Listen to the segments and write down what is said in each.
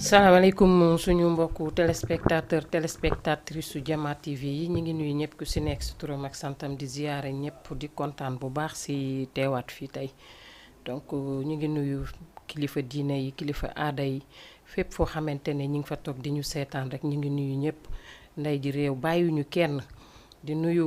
salaamaaleykum suñu mbokku téléspectatrice su Jama TV yi ñu ngi nuyu ñëpp ku si nekk si turam ak santam di ziyaare ñëpp di kontaan bu baax si teewaat fii tey donc ñu ngi nuyu kilifa diine yi kilifa aada yi fépp foo xamante ne ñu ngi fa toog di ñu seetaan rek ñu ngi nuyu ñëpp ndey ji réew bàyyiwuñu kenn di nuyu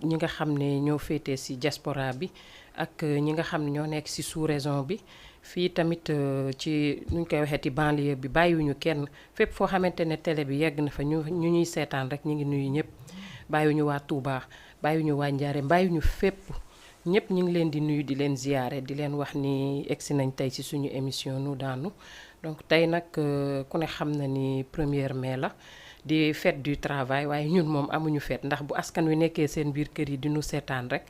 ñi nga xam ne ñoo féetee si diaspora bi ak ñi nga xam ne ñoo nekk si sous-région bi fii tamit ci nuñ koy waxee ci banlieue bi bàyyiwuñu kenn fépp foo xamante ne télé bi yegg na fa ñu ñuy seetaan rek ñu ngi nuyu ñëpp bàyyiwuñu waa Touba bàyyiwuñu waa Njaaréem bàyyiwuñu fépp ñëpp ñu ngi leen di nuyu di leen ziyaare di leen wax ni egsi nañ tey ci suñu émission nu daanu donc tey nag ku ne xam na ni 1er mai la di fête du travail waaye ñun moom amuñu fête ndax bu askan wi nekkee seen biir kër yi di ñu seetaan rek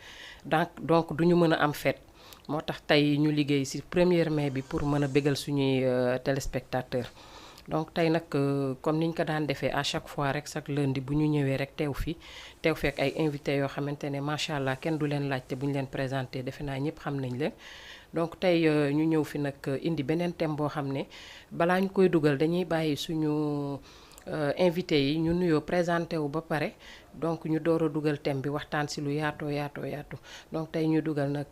donc duñu mën a am fête moo tax tey ñu liggéey ci 1er mai bi pour mën a bégal suñuy téléspectateurs donc tey nag comme niñ ko daan defee à chaque fois rek chaque lundi bu ñu ñëwee rek teew fekk ay invités yoo xamante ne macha allah kenn du leen laajte bu ñu leen présenté defe naa ñëpp xam nañ leen. donc tey ñu ñëw fi nag indi beneen thème boo xam ne balaa ñu koy dugal dañuy bàyyi suñu invité yi ñu nuyoo présenté wu ba pare donc ñu door a dugal thème bi waxtaan ci lu yaatoo donc tey ñu dugal nag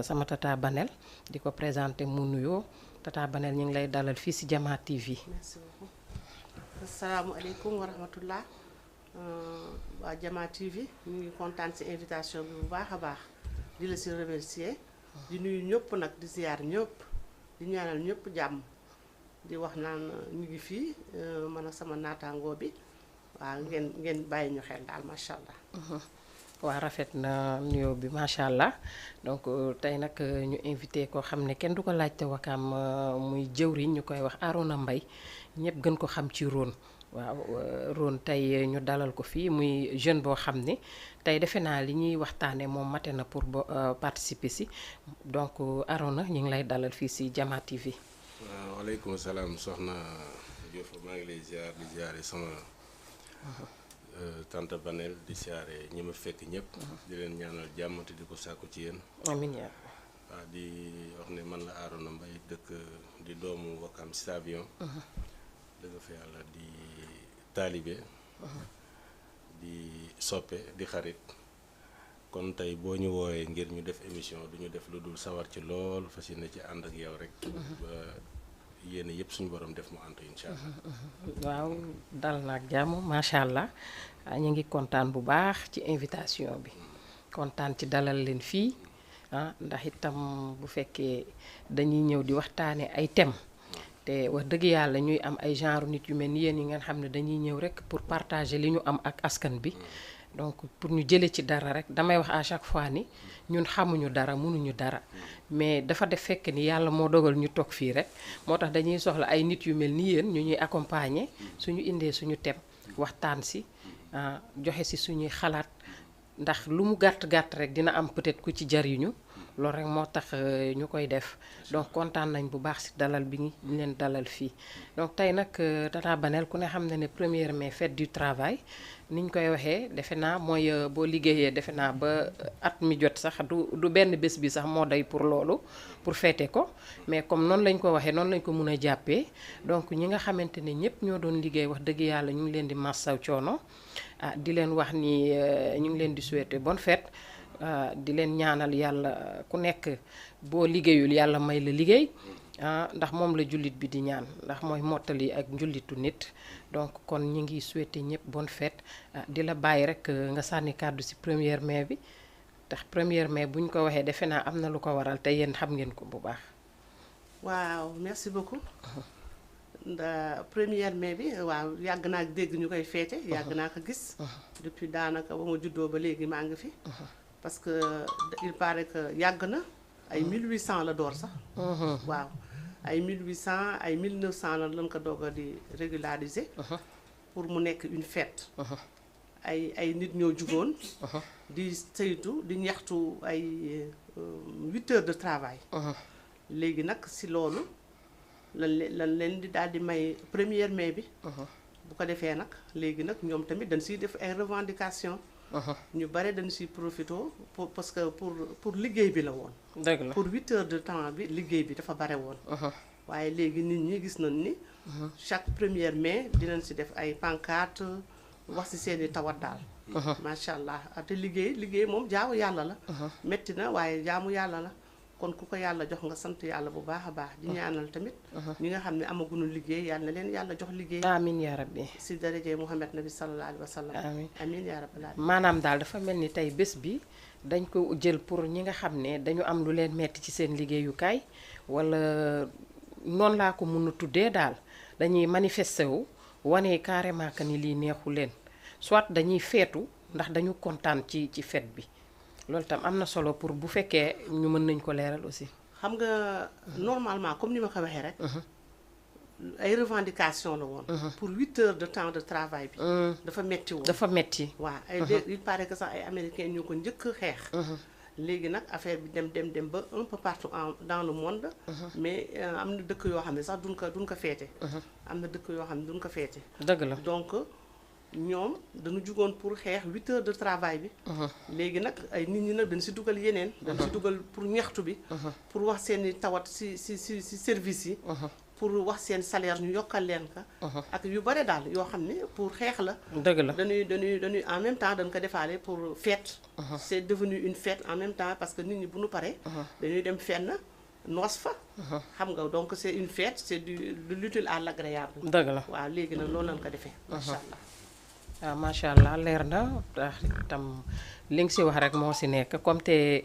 sama tata Banel di ko présenté mu nuyoo tata Banel ñu ngi lay dalal fii ci Jama TV. merci beaucoup asalaamualeykum wa rahmatullah waa Jama TV ñu ngi kontaan ci invitation bi bu baax a baax di la ci remercier di nuyu ñëpp nag di ziyaar ñëpp di ñaanal ñëpp jàmm di wax naan ñu ngi fii man ak sama naataangoo bi waaw ngeen bàyyi ñu xel daal macha allah. waa rafet na nuyoo bi macha allah donc tey nag ñu invité koo xam ne kenn du ko laajte wakaam muy jëwriñ ñu koy wax Arona Mbaye ñëpp gën ko xam ci Rone waaw Rone tey ñu dalal ko fii muy jeune boo xam ne tey defe naa li ñuy waxtaanee moom mate na pour participer si donc Arona ñu ngi lay dalal fii si Jama TV. waaw waaleykum salaam soxna Diouf maa ngi lay di ziare sama tante Banel di ziare ñi ma fekk ñëpp. di leen ñaanal jàmm te di ko sàkku ci yéen. amiin yaa waaw di wax ne man la Arona Mbaye dëkk di doomu Wakam Station. dëgg fa yàlla di taalibe. di soppe di xarit. kon tey boo ñu woowee ngir ñu def émission du ñu def lu dul sawar ci lool fas yéene ci ànd ak yow rek. yéen yëpp suñu borom def mu ànd incha allah. waaw dal na ak jàmm macha allah ñu ngi kontaan bu baax ci invitation bi kontaan ci dalal leen fii ndax itam bu fekkee dañuy ñëw di waxtaane ay thèmes te wax dëgg yàlla ñuy am ay genre nit yu mel ni yéen yi ngeen xam ne dañuy ñëw rek pour partager li ñu am ak askan bi. donc pour ñu jëlee ci dara rek damay wax à chaque fois ni ñun xamuñu dara mënuñu dara mais dafa def fekk ni yàlla moo dogal ñu toog fii rek moo tax dañuy soxla ay nit yu mel ni yéen ñu ñuy accompagner suñu indee suñu thème waxtaan si joxe si suñuy xalaat ndax lu mu gàtt rek dina am peut-être ku ci jariñu loolu rek moo tax ñu koy def donc kontaan nañ bu baax si dalal bi ñu leen dalal fii donc tey nag tata Banel ku ne xam na ne 1er mai fête du travail ni ñu koy waxee defe naa mooy boo liggéeyee defe naa ba at mi jot sax du benn bés bi sax moo day pour loolu pour fêter ko mais comme noonu lañ ko waxee noonu lañ ko mun a jàppee donc ñi nga xamante ne ñëpp ñoo doon liggéey wax dëgg yàlla ñu ngi leen di massaw coono di leen wax ni ñu ngi leen di souhaiter bonne fête di leen ñaanal yàlla ku nekk boo liggéeyul yàlla may la liggéey ndax moom la jullit bi di ñaan ndax mooy mottali ak njullitu nit donc kon ñi ngi souhaiter ñëpp bonne fête di la bàyyi rek nga sànni kàddu ci 1er mai bi ndax 1er mai bu ñu ko waxee defe naa am na lu ko waral te yéen xam ngeen ko bu baax. waaw merci beaucoup. 1er mai bi waaw yàgg naa dégg ñu koy féete yàgg naa ko gis. depuis daanaka ba ma juddoo ba léegi maa ngi fi. parce que il paraît que yàgg na ay 1800 la door sax. waaw ay 1800 ay 1900 la lañ ko doog a di régulariser. pour mu nekk une fête. ay nit ñoo jugoon. di saytu di ñaxtu ay 8 heures de travail. léegi nag si loolu lan leen di daal di may 1er mai bi. bu ko defee nag léegi nag ñoom tamit dañ siy def ay revendications. ñu bare dañu siy profité parce que pour liggéey bi la woon. dëgg la pour 8 heures de temps bi liggéey bi dafa bare woon. waaye léegi nit ñi gis nañ ni chaque 1er mai dinañ si def ay pancarte wax si seeni tawat daal macha allah te liggéey moom jaamu yàlla la metti na waaye jaamu yàlla la kon ku ko yàlla jox nga sant yàlla bu baax a baax di ñaanal tamit ñi nga xam ne amaguñu liggéey yàlla na leen yàlla jox liggéey amiin yaa rabbi si daraje Muhammad nabi sallallahu alayhi wa sallam amiin yaa rabbi maanaam daal dafa mel ni tey bés bi dañ ko jël pour ñi nga xam ne dañu am lu leen metti ci seen liggéeyukaay wala noonu laa ko mën a tuddee daal dañuy manifester wu wane carrément que ni lii neexu leen soit dañuy feetu ndax dañu kontaan ci fête bi loolu tam am na solo pour bu fekkee ñu mën nañ ko leeral aussi. xam nga normalement comme ni ma ko waxee rek. ay revendication la woon. pour 8 heures de temps de travail bi. dafa metti woon dafa metti. waaw il paraît que sax ay américains ñoo ko njëkk a xeex. léegi nag affaire bi dem ba un peu partout dans le monde. mais am na dëkk yoo xam ne sax duñ ko feete. am na dëkk yoo xam ne duñ ko feete. dëgg la donc. ñoom dañu jugoon pour xeex 8 heures de travail bi. léegi nag ay nit ñi nag dañ si dugal yeneen. dañ si dugal pour ñaxtu bi. pour wax seeni tawat si service yi. pour wax seen salaire ñu yokkal leen ka ak yu bare daal yoo xam ne pour xeex la. dëgg la dañuy en même temps dañ ko defaale pour fête. c'est devenu une fête en même temps parce que nit ñi bu ñu paree. dañuy dem fenn noos fa. xam nga donc c'est une fête c'est de l'utile à l'agréable. dëgg la waaw léegi nag loolu lañ ko defee. macha allah. waaw macha allah leer na tax itam li nga si wax rek moo si nekk comme te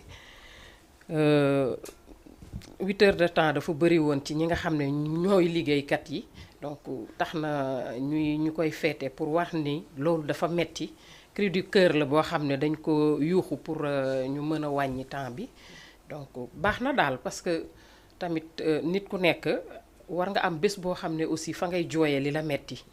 8 heures de temps dafa bëri woon ci ñi nga xam ne ñooy liggéeykat yi donc tax na ñu koy féete pour wax ni loolu dafa metti cri du cœur la boo xam ne dañ ko yuuxu pour ñu mën a wàññi temps bi donc baax na daal parce que tamit nit ku nekk war nga am bés boo xam ne aussi fa ngay jooyee li la metti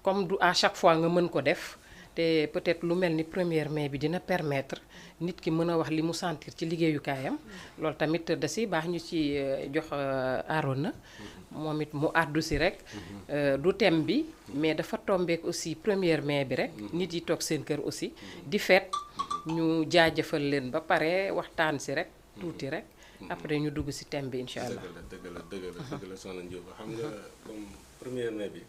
comme du à chaque fois nga mën ko def te peut-être lu mel ni 1er mai bi dina permettre nit ki mën a wax li mu sentir ci liggéeyukaayam loolu tamit da si baax ñu ci jox Arona moom it mu àddu si rek du thème bi mais dafa tombeek aussi 1er mai bi rek nit yi toog seen kër aussi di feet ñu jaajëfal leen ba pare waxtaan si rek tuuti rek après ñu dugg si thème bi incha allah. dëgg la soxna Ndiob xam nga comme 1er mai bi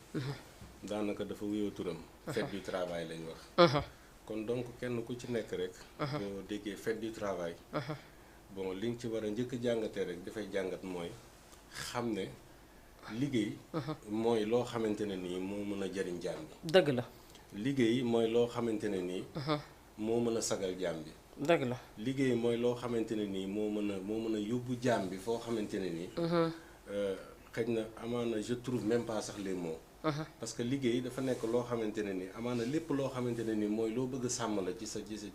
daanaka dafa wuyoo turam fête du travail lañ wax kon donc kenn ku ci nekk rek boo déggee fête du travail bon li nga ci war a njëkk jàngatee rek dafay jàngat mooy xam ne liggéey mooy loo xamante ne nii moo mën a jariñ jaam bi dëgg la liggéey mooy loo xamante ne nii moo mën a sagal jaam bi dëgg la liggéey mooy loo xamante ne nii moo mën a yóbbu jaam bi foo xamante ne nii xëy na amaana je trouve même pas sax les mots parce que liggéey dafa nekk loo xamante ne ni amaana lépp loo xamante ne ni mooy loo bëgg a sàmm la ci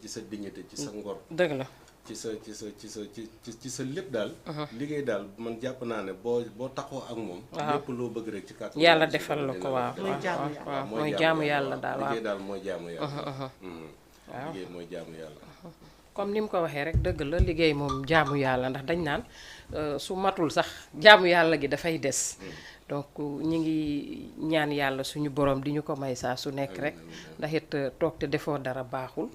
sa dignité ci sa ngor dëgg la ci sa lépp daal liggéey daal man jàpp naa ne boo taxoo ak moom lépp loo bëgg rek ci kàttan yàlla defal la ko waaw mooy jaamu yàlla daal waaw liggéey daal mooy jaamu yàlla waaw liggéey mooy jaamu yàlla comme ni mu ko waxee rek dëgg la liggéey moom jaamu yàlla ndax dañ naan su matul sax jaamu yàlla gi dafay des donc ñi ngi ñaan yàlla suñu borom di ñu ko may saa su nekk rek ndax it toog te defoo dara baaxul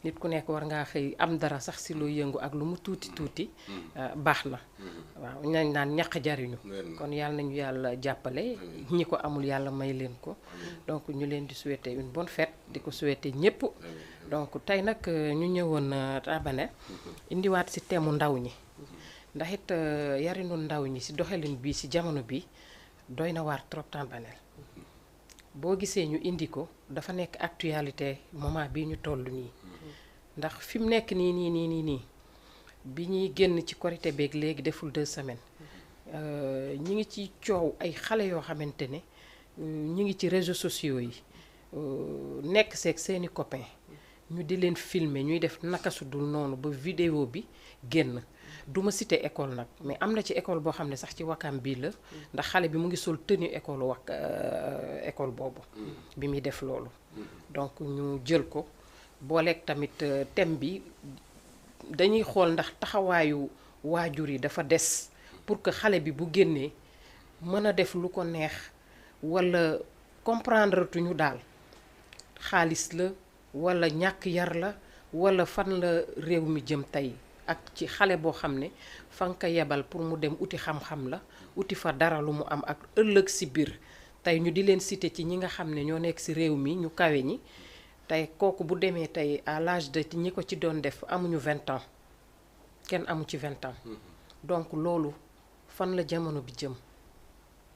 nit ku nekk war ngaa xëy am dara sax si loo yëngu ak lu mu tuuti baax na waaw nañ naan ñaq jariñu kon yàlla nañu yàlla jàppale ñi ko amul yàlla may leen ko donc ñu leen di souhaiter une bonne fête di ko souhaiter ñëpp donc tey nag ñu ñëwoon Tabane indiwaat si teemu ndaw ñi ndax it yarinu ndaw ñi si doxalin bi si jamono bi doy na waar trop Tambanel boo gisee ñu indi ko dafa nekk actualité moment bii ñu toll nii ndax fi mu nekk nii bi ñuy génn ci korité beeg léegi deful 2 semaines ñi ngi ci coow ay xale yoo xamante ne ñi ngi ci réseaux sociaux yi nekk seeg seeni copains ñu di leen filmer ñuy def naka su dul noonu ba vidéo bi génn duma cité école nag mais am na ci école boo xam ne sax ci Wakam bii la ndax xale bi mu ngi sol tenue école boobu bi muy def loolu donc ñu jël ko booleeg tamit thème bi dañuy xool ndax taxawaayu waajur yi dafa des pour que xale bi bu génnee mën a def lu ko neex walla comprendre tuñu daal xaalis la walla ñàkk yar la walla fan la réew mi jëm tey ak ci xale boo xam ne fa nga ko yebal pour mu dem uti xam-xam la uti fa dara lu mu am ak ëllëg si biir tey ñu di leen citer ci ñi nga xam ne ñoo nekk si réew mi ñu kawe ñi tey kooku bu demee tey à l'âge de ñi ko ci doon def amuñu 20 ans kenn amu ci 20 ans donc loolu fan la jamono bi jëm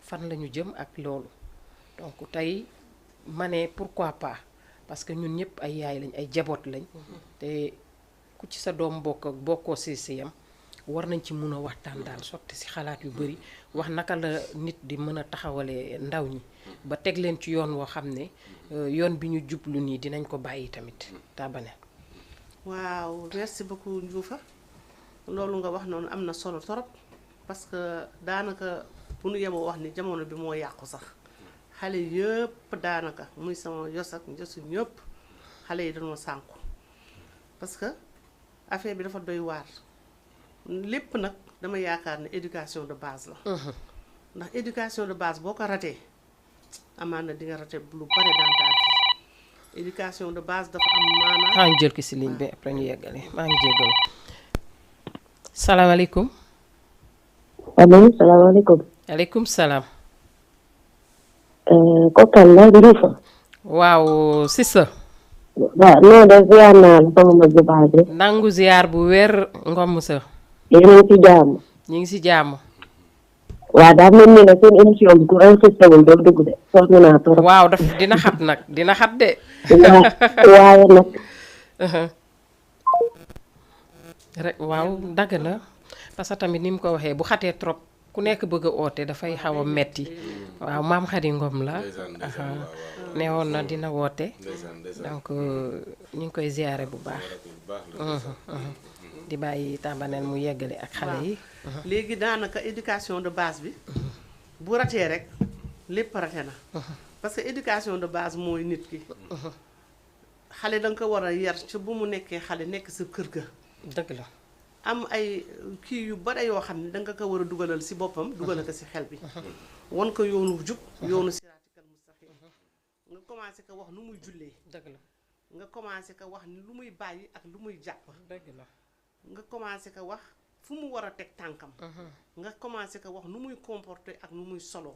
fan la ñu jëm ak loolu donc tey ma ne pourquoi pas parce que ñun ñëpp ay yaay lañ ay jaboot lañ te ku ci sa doom bokk ak bokkoo si yam war nañ ci mun a waxtaan daal sotti si xalaat yu bari wax naka la nit di mën a taxawalee ndaw ñi ba teg leen ci yoon woo xam ne yoon bi ñu jublu nii dinañ ko bàyyi tamit taabane waaw merci beaucoup Ndioufa loolu nga wax noonu am na solo torop parce que daanaka bu nu yemoo wax ni jamono bi moo yàqu sax xale yëpp daanaka muy sama yos ak njosu ñëpp xale yi dañoo sànku parce que affaire bi dafa doy waar lépp nag dama yaakaar ne éducation de base la ndax éducation de base boo ko ratee amaan na di nga rate lu bare dans ta vie éducation de base dafa am maanaam maa ngi jël ki si ligne bi après ñu yeggale maa ngi jéggalu salaamaaleykum allo salaamaaleykum. aleykum salaam kookal la Ndioufa. waaw sista waaw non de ziar naa la sama mag bu baax bi. nangu ziar bu wér ngom sa yéen a ngi ci jàmm. ñu ngi si jàmm waaw daa mel ni nag seen émission bi ku insisté wul doo dugg de sonn naa trop. waaw daf dina xat nag dina xat de waaye nag. rek waaw dagg na parce que tamit ni mu ko waxee bu xatee trop ku nekk bëgg a oote dafay xaw a metti waaw maam Xadi Ngom la ne woon na dina woote donc ñu ngi koy ziyaare bu baax di bàyyi tàmbaneel mu yeggale ak xale yi léegi daanaka éducation de base bi bu ratee rek lépp rate na parce que éducation de base mooy nit ki xale da nga ko war a yar ci bu mu nekkee xale nekk sa kër ga dëgg la am ay kii yu bare yoo xam ne danga ko war a dugalal si boppam dugalal ko si xel bi won ko yoonu jub yoonu siraatikal mustaqim nga commencé ko wax nu muy jullee dëgg la nga commencé ko wax lu muy bàyyi ak lu muy jàpp dëgg la nga commencé ko wax fu mu war a teg tànkam nga commencé ko wax nu muy comporter ak nu muy solo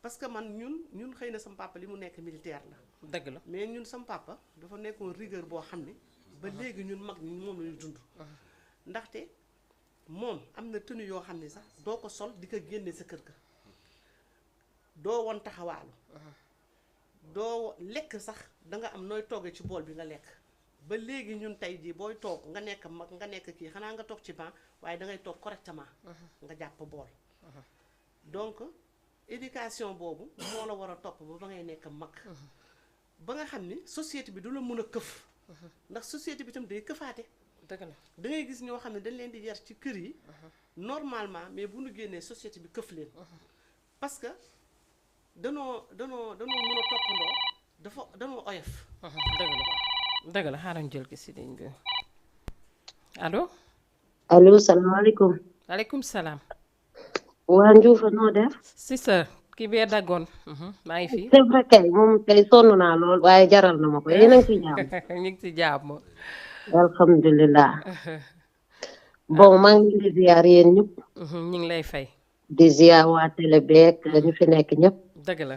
parce que man ñun xëy na sama papa li mu nekk militaire la dëgg la mais ñun sama papa dafa nekkoon rigueur boo xam ne ba léegi ñun mag ñi moom lañu dund ndaxte moom am na tenue yoo xam ne sax doo ko sol di ko génne sa kër ga doo won taxawaalu doo lekk sax danga am nooy toggee ci bool bi nga lekk ba léegi ñun tey jii booy toog nga nekk mag nga nekk kii xanaa nga toog ci banc waaye dangay toog correctement nga jàpp bool donc éducation boobu moo la war a topp ba ngay nekk mag ba nga xam ni société bi du la mën a këf ndax société bi tam day këfaate dëgg la da ngay gis ñoo xam ne dañ leen di yar ci kër yi normalement mais bu ñu génnee société bi këf leen parce que danoo mën a toppandoo danoo oyof dëgg la dëgg la xaaral ñu jël ki si ligne bi allo allo salaamaaleykum. aleykum salaam waa Ndioufa noo def. sister ki bee daggoon maa ngi fi c'est vrai kay moom kay sonn naa lool waaye jaral na ma ko yéen a ngi ci jàmm. ñu ngi ci jàmm alhamdulilah. bon maa ngi leen di ziar yéen ñëpp. ñu ngi lay fay di ziar waa télé beeg ñu fi nekk ñëpp. dëgg la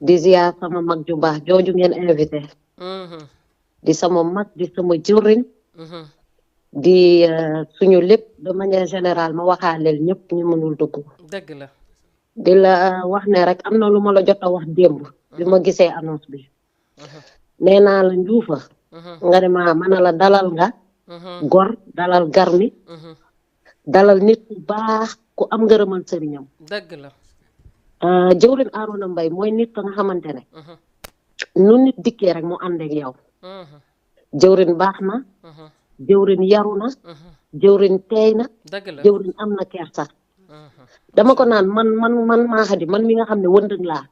di ziar sama mag ju baax jooju ngeen invité. di sama mag di sama jëriñ. di suñu lépp de manière générale ma waxaaleel ñëpp ñu mënul dugg. dëgg la di la wax ne rek am na lu ma la jot a wax démb. bi ma gisee annonce bi. nee naa la Ndioufa. nga ne ma mën a la dalal nga. gor dalal garmi. dalal nit ku baax ku am ngërëmal sëriñam. dëgg la. jëwrin Arouna Mbaye mooy nit ka nga xamante ne. nu nit dikkee rek mu ànd ak yow. jëwrin baax na. jëwrin yaru na. jëwrin teey na. dëgg la jëwrin am na kersa. dama ko naan man maa xadi man mi nga xam ne wëndëng laa.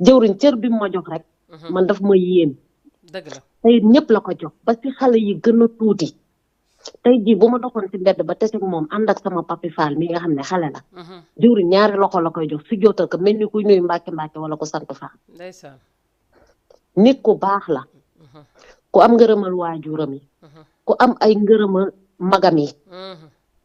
jëwrin cër bi mu ma jox rek. man daf ma yéem. dëgg la tey ñëpp la ko jox ba ci xale yi gën a tuuti. tey jii bu ma doxoon ci mbedd ba tese moom ànd ak sama papi Fall mi nga xam ne xale la. jëwrin ñaari loxo la koy jox fi jootal ko mel ni kuy nuyu mbàkke mbàkke wala ko sant Fall. ndeysaan nit ku baax la. ku am ngërëmal waajuram yi. ku am ay ngërëmal magam yi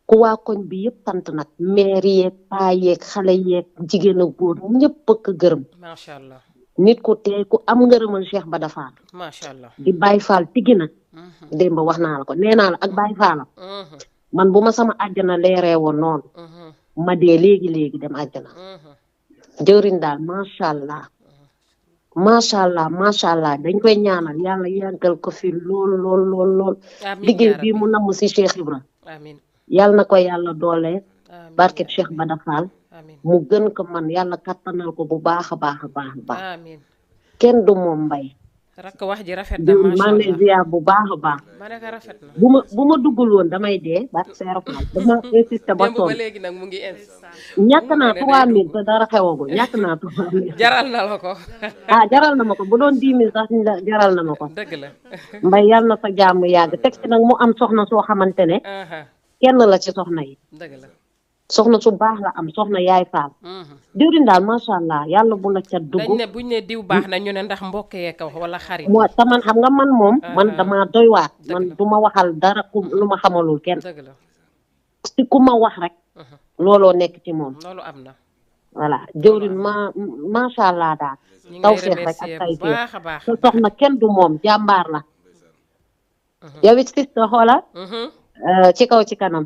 ku waa koñ bi yëpp sant nag maire yeeg paa yeeg xale yeeg jigéen ak góor ñëpp ak gërëm macha allah nit ku tey ku am ngërëmal Cheikh Bada Fall macha allah di Baye Fall tigi nag démb wax naa la ko nee naa la ak Baye Fallam man bu ma sama àjjana leeree woon noonu ma dee léegi dem àjjana jëwriñ daal macha allah dañ koy ñaanal yàlla yàggal ko fi lool liggéey bii mu namm si Cheikh Ibra amiin yàlla na ko yàlla doole barkeb Cheikh Bada Fall mu gën ko man yàlla kattanal ko bu baax a baax amiin kenn du moom mbay rakk wax ji rafet na macha allah maa ngi lay ziar bu baax a baax ma ne ko rafet na bu ma duggul woon damay dee barke Seero Fall dama insisté ba démb sonn ba léegi nag mu ngi ñàkk naa 3000 te dara xewagul ñàkk naa 3000 jaral na la ko jaral na ma ko bu doon 10 000 sax jaral na ma ko dëgg la mbay yàlla na sa jàmm yàgg teg ci nag mu am soxna soo xamante ne kenn la ci soxna yi dëgg la soxna su baax la am soxna yaay Faal diwlin daal macha allah yàlla bu la ca dugg dañ ne buñ ne diw baax na ñu ne ndax mbokk yee ko wax wala xarit moo te man xam nga man moom man dama doy waat man du ma waxal dara ku lu ma xamalul kenn dëgg la si ku ma wax rek looloo nekk ci moom loolu am na voilà jëwriñ macha allah daal taw feex rek ak tay feex sa soxna kenn du moom jàmbaar la yow it sis xoola ci kaw ci kanam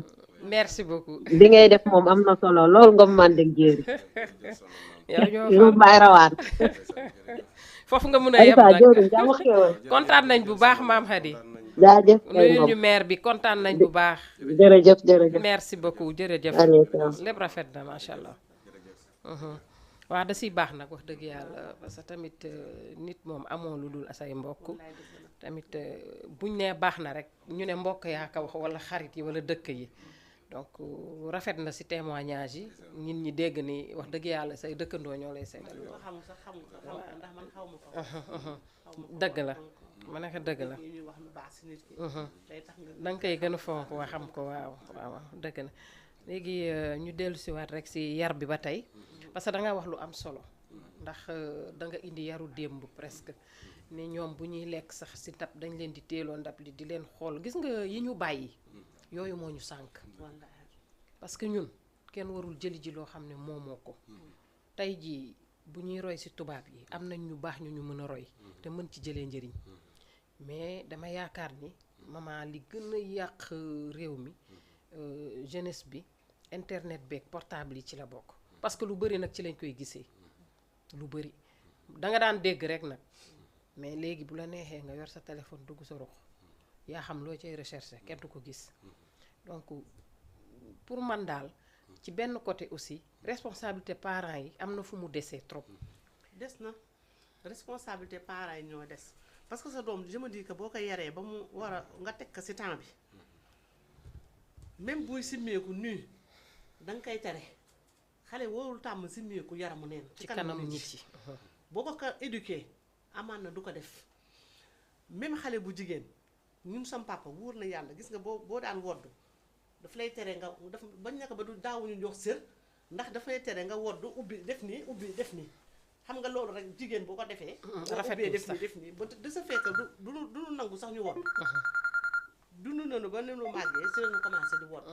merci beaucoup li ngay def moom am na solo lool nga man deg jéeri yow may rawaan foofu nga mun a yem nag jëwriñ jàmm xéewal kontaan nañ bu baax maam Khady jaajëf nuyu ñu maire bi kontaan nañ bu baax jërëjëf merci beaucoup jërëjëf lépp rafet na macha allah waaw da siy baax nag wax dëgg yàlla parce que tamit nit moom amoo lu dul asay mbokk tamit buñ nee baax na rek ñu ne mbokk yaa ko wax wala xarit yi wala dëkk yi donc rafet na si témoignage yi nit ñi dégg ni wax dëgg yàlla say dëkkandoo ñoo lay seedal loolu dëgg la ma ne ko dëgg la da nga koy gën a fonk waa xam ko waaw dëgg na léegi ñu dellu si waat rek si yar bi ba tey parce que da nga wax lu am solo ndax da nga indi yaru démb presque ne ñoom bu ñuy lekk sax si ndab dañ leen di teeloo ndab li di leen xool gis nga yi ñu bàyyi yooyu moo ñu sànk parce que ñun kenn warul jëli ji loo xam ne moomoo ko tey jii bu ñuy roy si tubaab yi am nañ ñu baax ñu mën a roy te mën ci jëlee njëriñ mais dama yaakaar ni maman li gën a yàq réew mi jeunesse bi internet beeg portable yi ci la bokk parce que lu bëri nag ci lañ koy gisee lu bëri da nga daan dégg rek nag mais léegi bu la neexee nga yor sa téléphone dugg sa rox yaa xam loo cay recherché kenn du ko gis donc pour man daal ci benn côté aussi responsabilité parents yi am na fu mu desee trop. des na responsabilité parents yi ñoo des parce que sa doom je me dis que boo ko yaree ba mu war a nga teg ko ci temps bi même buy simmeeku nuy da nga koy tere xale warul tàmm simmeeku yaramu neen ci kanam nit yi boo ko éduqué amaan na du ko def même xale bu jigéen ñun sam papa wóor na yàlla gis nga boo daan wodd daf lay tere nga daf bañ nekk ba du daawuñu jox sër ndax daf lay tere nga wodd ubbi def nii xam nga loolu rek jigéen boo ko defee ubbee def nii ba de ce fait que du nangu sax ñu wodd dunu nanu ba nenu màggee si lañu commencé di wodd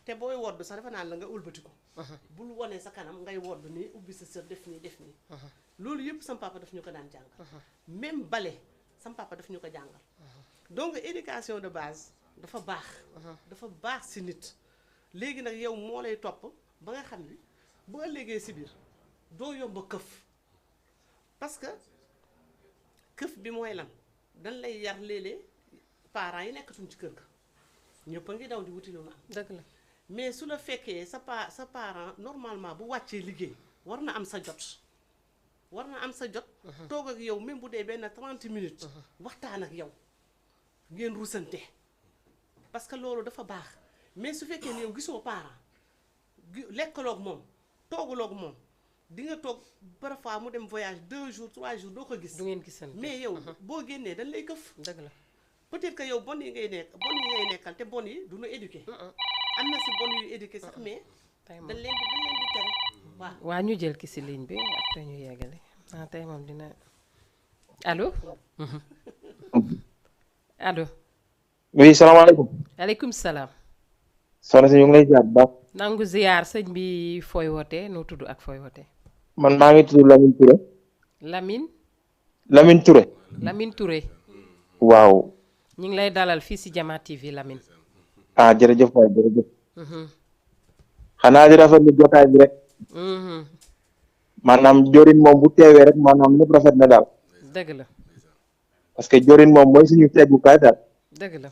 te booy wodd sax dafa naan la nga ulbati ko bul wonee sa kanam ngay wodd nii ubbi sa sër def nii loolu yëpp sam papa daf ñu ko daan jàngal même bale sam papa daf ñu ko jàngal donc éducation de base dafa baax si nit léegi nag yow moo lay topp ba nga xam ni bu ëllëgee si biir doo yomb këf parce que këf bi mooy lan dañ lay yar léeg-léeg parents yi nekkatuñ ci kër ga ñëpp a ngi daw di wuti lu am dëgg la mais su la fekkee sa parent normalement bu wàccee liggéey war na am sa jot toog ak yow même bu dee benn 30 minutes waxtaan ak yow ngeen rusante parce que loolu dafa baax mais su fekkee ne yow gisoo parent lekkaloog moom toogaloog moom di nga toog parfois mu dem voyage 2 jours 3 jours doo ko gis du ngeen gisante mais yow boo génnee dañ lay këf dëgg la peut-être que yow bon yi ngay nekkal te bon yi du ñu éduqué am na si bon yu éduqué sax mais dañ leen di tere waa ñu jël ki si ligne bi après ñu yeggale tey moom dina allo allo oui salaamaaleykum. aleykum salaam. soxna si ñu ngi lay ziar bu baax. nangu ziyaar sëñ bi fooy wootee noo tudd ak fooy wootee. man maa ngi tudd Lamine Touré. Lamine. Lamine Touré. Lamine Touré. waaw. ñu ngi lay dalal fii si Jama TV Lamine. ah jërëjëf waay jërëjëf. xanaa di rafetlu jotaay bi rek. maanaam jorin moom bu teewee rek maanaam lépp rafet na daal. dëgg la. parce que jorin moom mooy suñu teggukaay daal. dëgg la.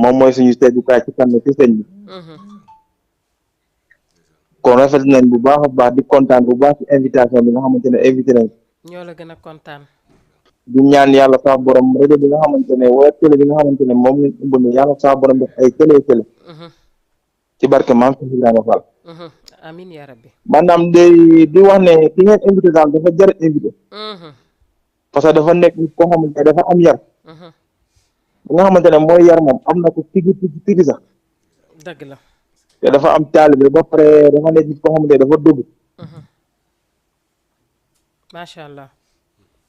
moom mooy suñu teggukaay ci kan ci sëñ bi. kon rafet nañ bu baax a baax di kontaan bu baax ci invitation bi nga xamante ne invité nañ. ñoo la gën a kontaan. di ñaan yàlla saa borom rajo bi nga xamante ne wala télé bi nga xamante ne moom lañ ëmb ni yàlla saa borom def ay télé ci barke maam Cheikh Ibrahima Fall. amin yaa rabbi. maanaam di wax ne ki ngeen invité daal dafa jar invité. parce que dafa nekk nit koo xamante ne dafa am yar. bi nga xamante ne mooy yar moom am na ko tigi sax. dëgg la. te dafa am taalibe ba pare dafa nekk nit koo xamante ne dafa dugg. macha allah.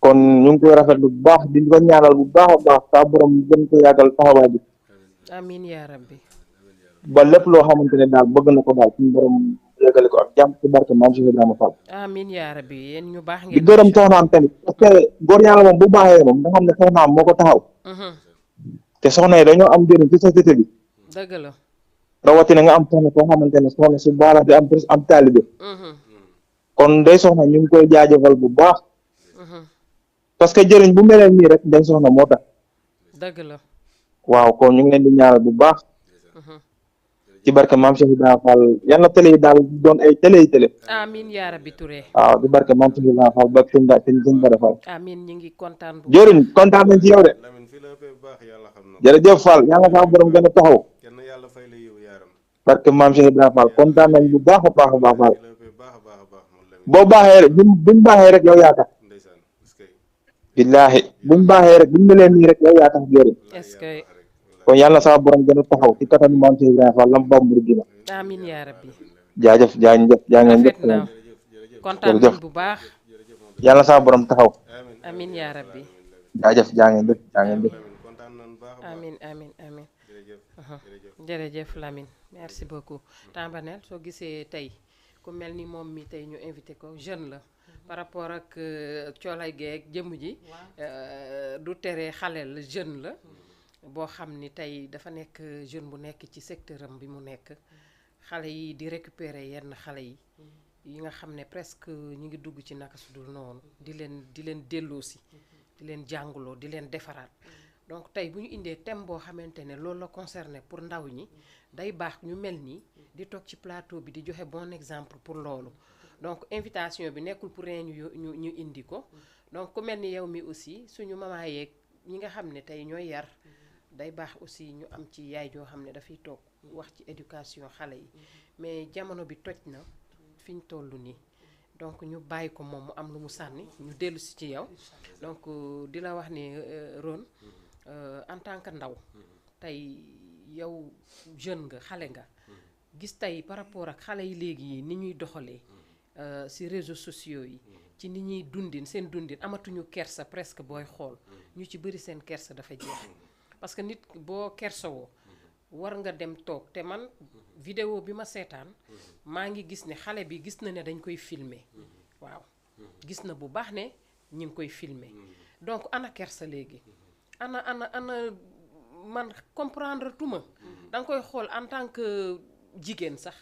kon ñu ngi koy rafetlu bu baax di ko ñaanal bu baax a baax saa borom gën ko yàggal taxawaay bi. amin yaa rabbi. ba lépp loo xamante ne daal bëgg na ko daal suñu borom yàggale ko ak jàmm ci barke maam Cheikh Ibrahima Fall. amin yaa rabbi yéen ñu baax ngeen. di gërëm soxnaam tamit parce que góor yàlla moom bu baaxee moom nga xam ne soxnaam moo ko taxaw. te soxna yi dañoo am njëriñ ci société bi. dëgg la. rawatina nga am soxna soo xamante ne soxna su baala di am taalibe. kon day soxna ñu ngi koy jaajëfal bu baax. parce que jëriñ bu melee nii rek day soxna moo tax. dëgg la. waaw kon ñu ngi leen di ñaanal bu baax. ci barke maam Cheikh Ibrahima Fall yal na télé yi daal doon ay télé yi télé. amin yaa rabbi Touré. waaw ci barke maam Cheikh Ibrahima Fall ba sëñ Bara Fall. amin ñu ngi kontaan bu. jëriñ kontaan nañ ci yow de. jërëjëf Fall yàlla saa borom gën a taxaw. barke maam Cheikh Ibrahima Fall kontaan nañ bu baax a baax a baax Fall. boo baaxee rek buñ baaxee rek yow yaa tax. billaahi buñ baaxee rek buñ melee nii rek yow yaa tax jëriñ. est-ce que. kon yàlla saa borom gën a taxaw ci kattanu maam Cheikh Ibrahima Fall lam bambur dina. amin yaa rabbi. jaajëf jaajëf jaajëf. rafet na kontaan nañ bu baax. yàlla saa borom taxaw. amin yaa rabbi. jaajëf jaajëf jaajëf. amin amin amin. jërëjëf Lamine merci beaucoup. Tambanel soo gisee tey ku mel ni moom mi tey ñu invité ko jeune la. par rapport ak coolay geeg jëmm ji. du tere xale la jeune la. boo xam ni tey dafa nekk jeune bu nekk ci secteur am bi mu nekk. xale yi di récupérer yenn xale yi. yi nga xam ne presque ñu ngi dugg ci naka su dul noonu di leen delloosi. di leen jàngaloo di leen defaraat. donc tey bu ñu indee thème boo xamante ne loolu la concerné pour ndaw ñi day baax ñu mel nii di toog ci plateau bi di joxe bon exemple pour loolu donc invitation bi nekkul pour rien ñu indi ko donc ku mel ni yow mi aussi suñu maman yeeg ñi nga xam ne tey ñooy yar day baax aussi ñu am ci yaay joo xam ne dafay toog wax ci éducation xale yi mais jamono bi toj na fi ñu toll nii donc ñu bàyyi ko moom mu am lu mu sànni ñu dellu si ci yow donc di la wax ni Ron en tant que ndaw tey yow jeune nga xale nga gis tey par rapport ak xale yi léegi yi ni ñuy doxalee ci réseaux sociaux yi ci ni ñuy dundin seen dundin amatuñu kersa presque booy xool ñu ci bëri seen kersa dafa jeex parce que nit boo kersawoo war nga dem toog te man vidéo bi ma seetaan maa ngi gis ne xale bi gis na ne dañ koy filmer waaw gis na bu baax ne ñu ngi koy filmer donc ana kersa léegi ana man comprendre tuma danga koy xool en tant que jigéen sax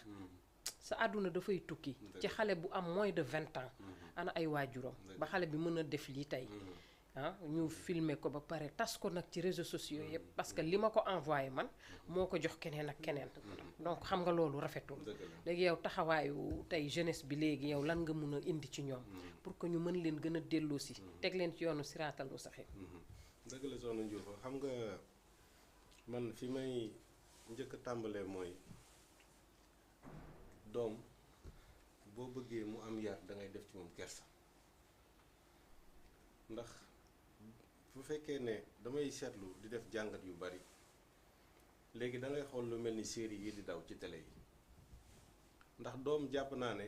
sa àdduna dafay tukki ci xale bu am moins de 20 ans ana ay waajuram ba xale bi mën a def lii tey ñu filmer ko ba pare tas ko nag ci réseaux sociaux yëpp parce que li ma ko envoyé man moo ko jox keneen ak keneen donc xam nga loolu rafetul léegi yow taxawaayu tey jeunesse bi léegi yow lan nga mun a indi ci ñoom pour que ñu mën leen gën a delloosi teg leen ci yoonu siraatal mustaqiim. dëgg la soxna Ndiouf xam nga man fi may njëkk a tàmbalee mooy doom boo bëggee mu am yar da ngay def ci moom kersa ndax bu fekkee ne damay seetlu di def jàngat yu bari léegi da ngay xool lu mel ni série yi di daw ci télé yi ndax doom jàpp naa ne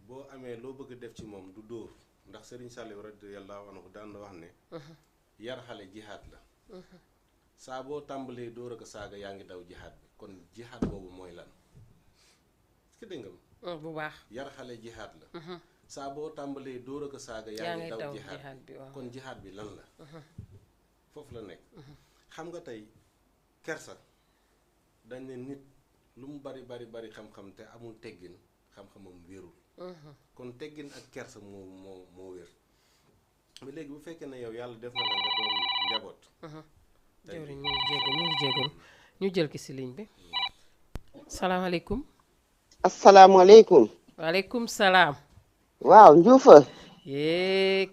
boo amee loo bëgg a def ci moom du dóor ndax Serigne Saliou radiyallahu anhu daan na wax ne yar xale jihaad la saa boo tàmbalee dóor ak saaga yaa ngi daw jihaad bi kon jihaad boobu mooy ki dégg nga bu baax yar xale jihaad la saa boo tàmbalee dóor ak saaga yaa ngi daw jihaad bi kon jihaad bi lan la foofu la nekk xam nga tey kersa dañ ne nit lu mu bari xam-xam te amul teggin xam-xamam wérul kon teggin ak kersa moo wér mais léegi bu fekkee ne yow yàlla def na la nga doon njaboot jëwri ñu ngi jégalu ñu jël ki si ligne bi salaamaaleykum asalaamaaleykum waaleykum salaam waaw Njuufa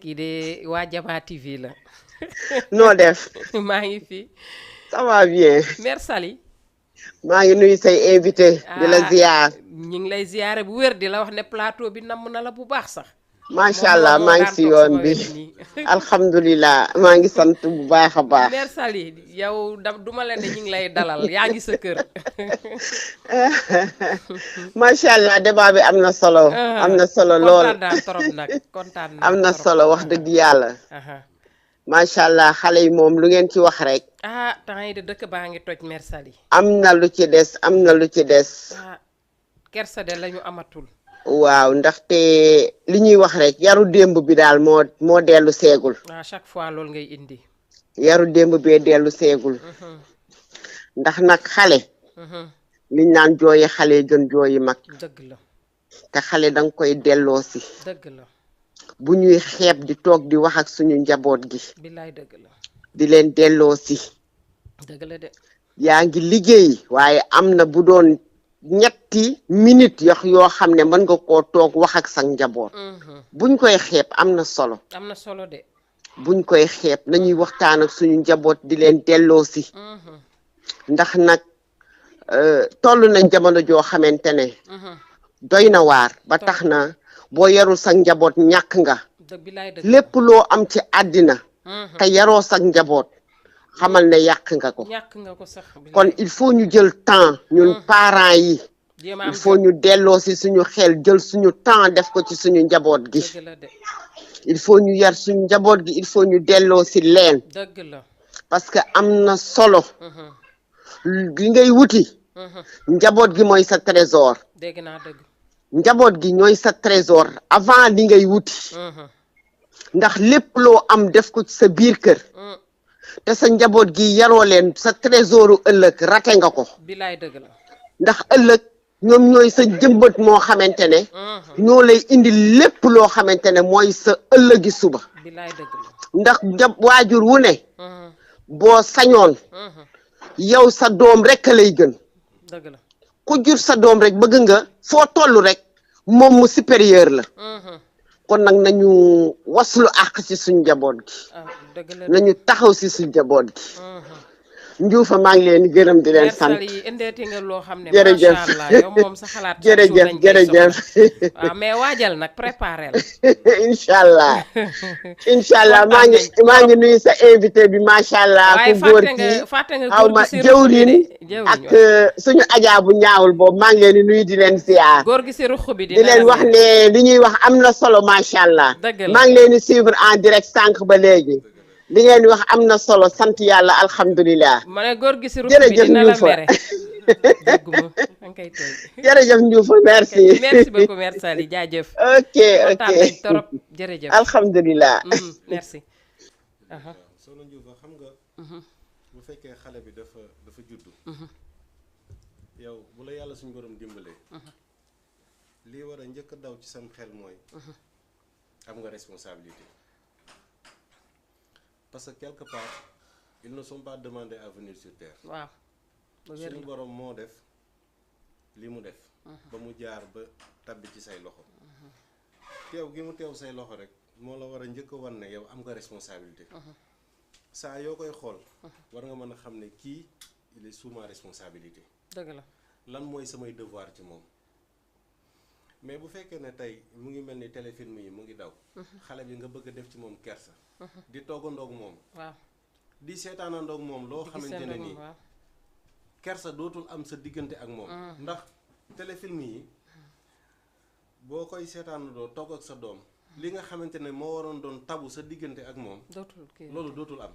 kii de waa Jama TV la noo def maa ngi fi ça va bien Mère Sali maa ngi nuyu say invité di la ziar ñu ngi lay ziare bu wér di la wax ne plateau bi namm na la bu baax sax macha allah maa ngi si yoon bi alhamdulilah maa ngi sant bu baax a baax Mère Sali yow duma leen ne ñu ngi lay dalal yaa ngi sa kër macha allah débat bi am na solo lool kontaan naa am na solo wax dëgg yàlla macha allah xale yi moom lu ngeen ci wax rek temps yi de dëkk baa ngi toj Mère Sali am na lu ci des kersa de lañu amatul waaw ndaxte li ñuy wax rek yaru démb bi daal moo dellu seegul chaque fois loolu ngay indi yaru démb bee dellu seegul ndax nag xale liñ naan jooyi xale gën jooyi mag dëgg la te xale danga koy delloo si dëgg la bu ñuy xeeb di toog di wax ak suñu njaboot gi billaay dëgg la di leen delloo si dëgg la de yaa ngi liggéey waaye am na bu doon ñetti minute yoo xam ne mën nga koo toog wax ak sa njaboot buñ koy xeeb am na solo de buñ koy xeeb nañuy waxtaan ak suñu njaboot di leen delloo si ndax nag toll nañ jamono joo xamante ne doy na waar ba tax na boo yarul sa njaboot ñàkk nga lépp loo am ci àddina te yaroo sa njaboot xamal ne yàq nga ko kon il faut ñu jël temps ñun parents yi il faut ñu delloo si suñu xel jël suñu temps def ko ci suñu njaboot gi il faut ñu yar suñu njaboot gi il faut ñu delloo si leen parce que am na solo li ngay wuti njaboot gi mooy sa trésor njaboot gi ñooy sa trésor avant li ngay wuti ndax lépp loo am def ko ci sa biir kër te sa njaboot gi yaroo leen sa trésoru ëllëg rate nga ko ndax ëllëg ñoom ñooy sa jëmbat moo xamante ne ñoo lay indi lépp loo xamante ne mooy sa ëllëgi suba ndax waajur wu ne boo sañoon yow sa doom rek a lay gën ku jur sa doom rek bëgg nga foo toll rek moom mu supérieur la kon nag nañu waslu àq ci suñ njaboot gi nañu taxaw ci suñ njaboot gi Njuufa maa ngi leen di gërëm di leen sant jërëjëf jërëjëf mais waajal nag préparé la incha allah maa ngi nuyu sa invité bi macha allah ku góor ki xaw ma jëwrin ak suñu ajaa bu ñaawul boobu maa ngi leen di nuyu di leen ziar di leen wax ne li ñuy wax am na solo macha allah maa ngi leen di suivre en direct sànq ba léegi li ngeen di wax am na solo sant yàlla alhamdulilah. ma ne góor gi si ruq bi dina la mere jërëjëf Ndiouf merci. merci beaucoup Mère Sali jaajëf. ok nañ trop jërëjëf. alhamdulilah. merci. Soxna Ndiouf xam nga. bu fekkee xale bi dafa juddu. yow bu la yàlla suñu borom dimbalee. lii war a njëkk a daw ci sam xel mooy. am nga responsabilité. parce que quelque part ils ne sont pas demandés à venir sur terre. waaw suñu borom moo def li mu def. ba mu jaar ba tabbi ci say loxo. teew gi mu teew say loxo rek moo la war a njëkk a wan ne yow am nga responsabilité. saa yoo koy xool. war nga mën a xam ne kii il est sous ma responsabilité. dëgg la lan mooy samay devoir ci moom. mais bu fekkee ne tey mu ngi mel ni téléfilm yi mu ngi daw. xale bi nga bëgg a def ci moom kersa. di toggandoog moom. waaw di seetaanandoog moom loo xamante ne nii. kersa dootul am sa diggante ak moom. ndax téléfilm yi boo koy seetaanandoo togg ak sa doom. li nga xamante ne moo waroon doon tabu sa diggante ak moom. loolu dootul am.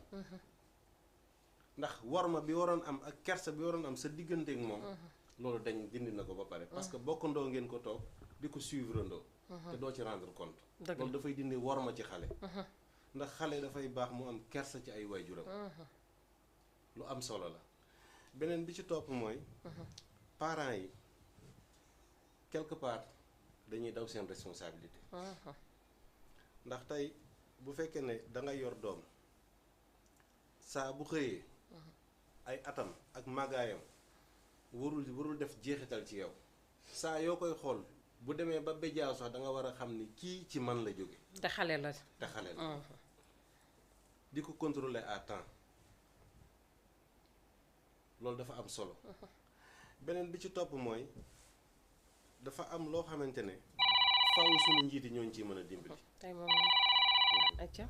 ndax worma bi waroon am ak kersa bi waroon am sa diggante ak moom. loolu dañ dindi na ko ba pare parce que bokkandoo ngeen ko toog di ko suivre ndoo te doo ci rendre compte loolu dafay dindi worma ci xale ndax xale dafay baax mu am kersa ci ay waajuram lu am solo la beneen bi ci topp mooy parents yi quelque part dañuy daw seen responsabilité ndax tey bu fekkee ne da nga yor doom saa bu xëyee ay atam ak màggaayam warul def jeexital ci yow saa yoo koy xool bu demee ba béjjaaw sax da nga war a xam ni kii ci man la jóge te xale la di ko contrôler à temps loolu dafa am solo beneen bi ci topp mooy dafa am loo xamante ne faw suñu njiiti ñooñu ciy mën a dimbali tey moom acca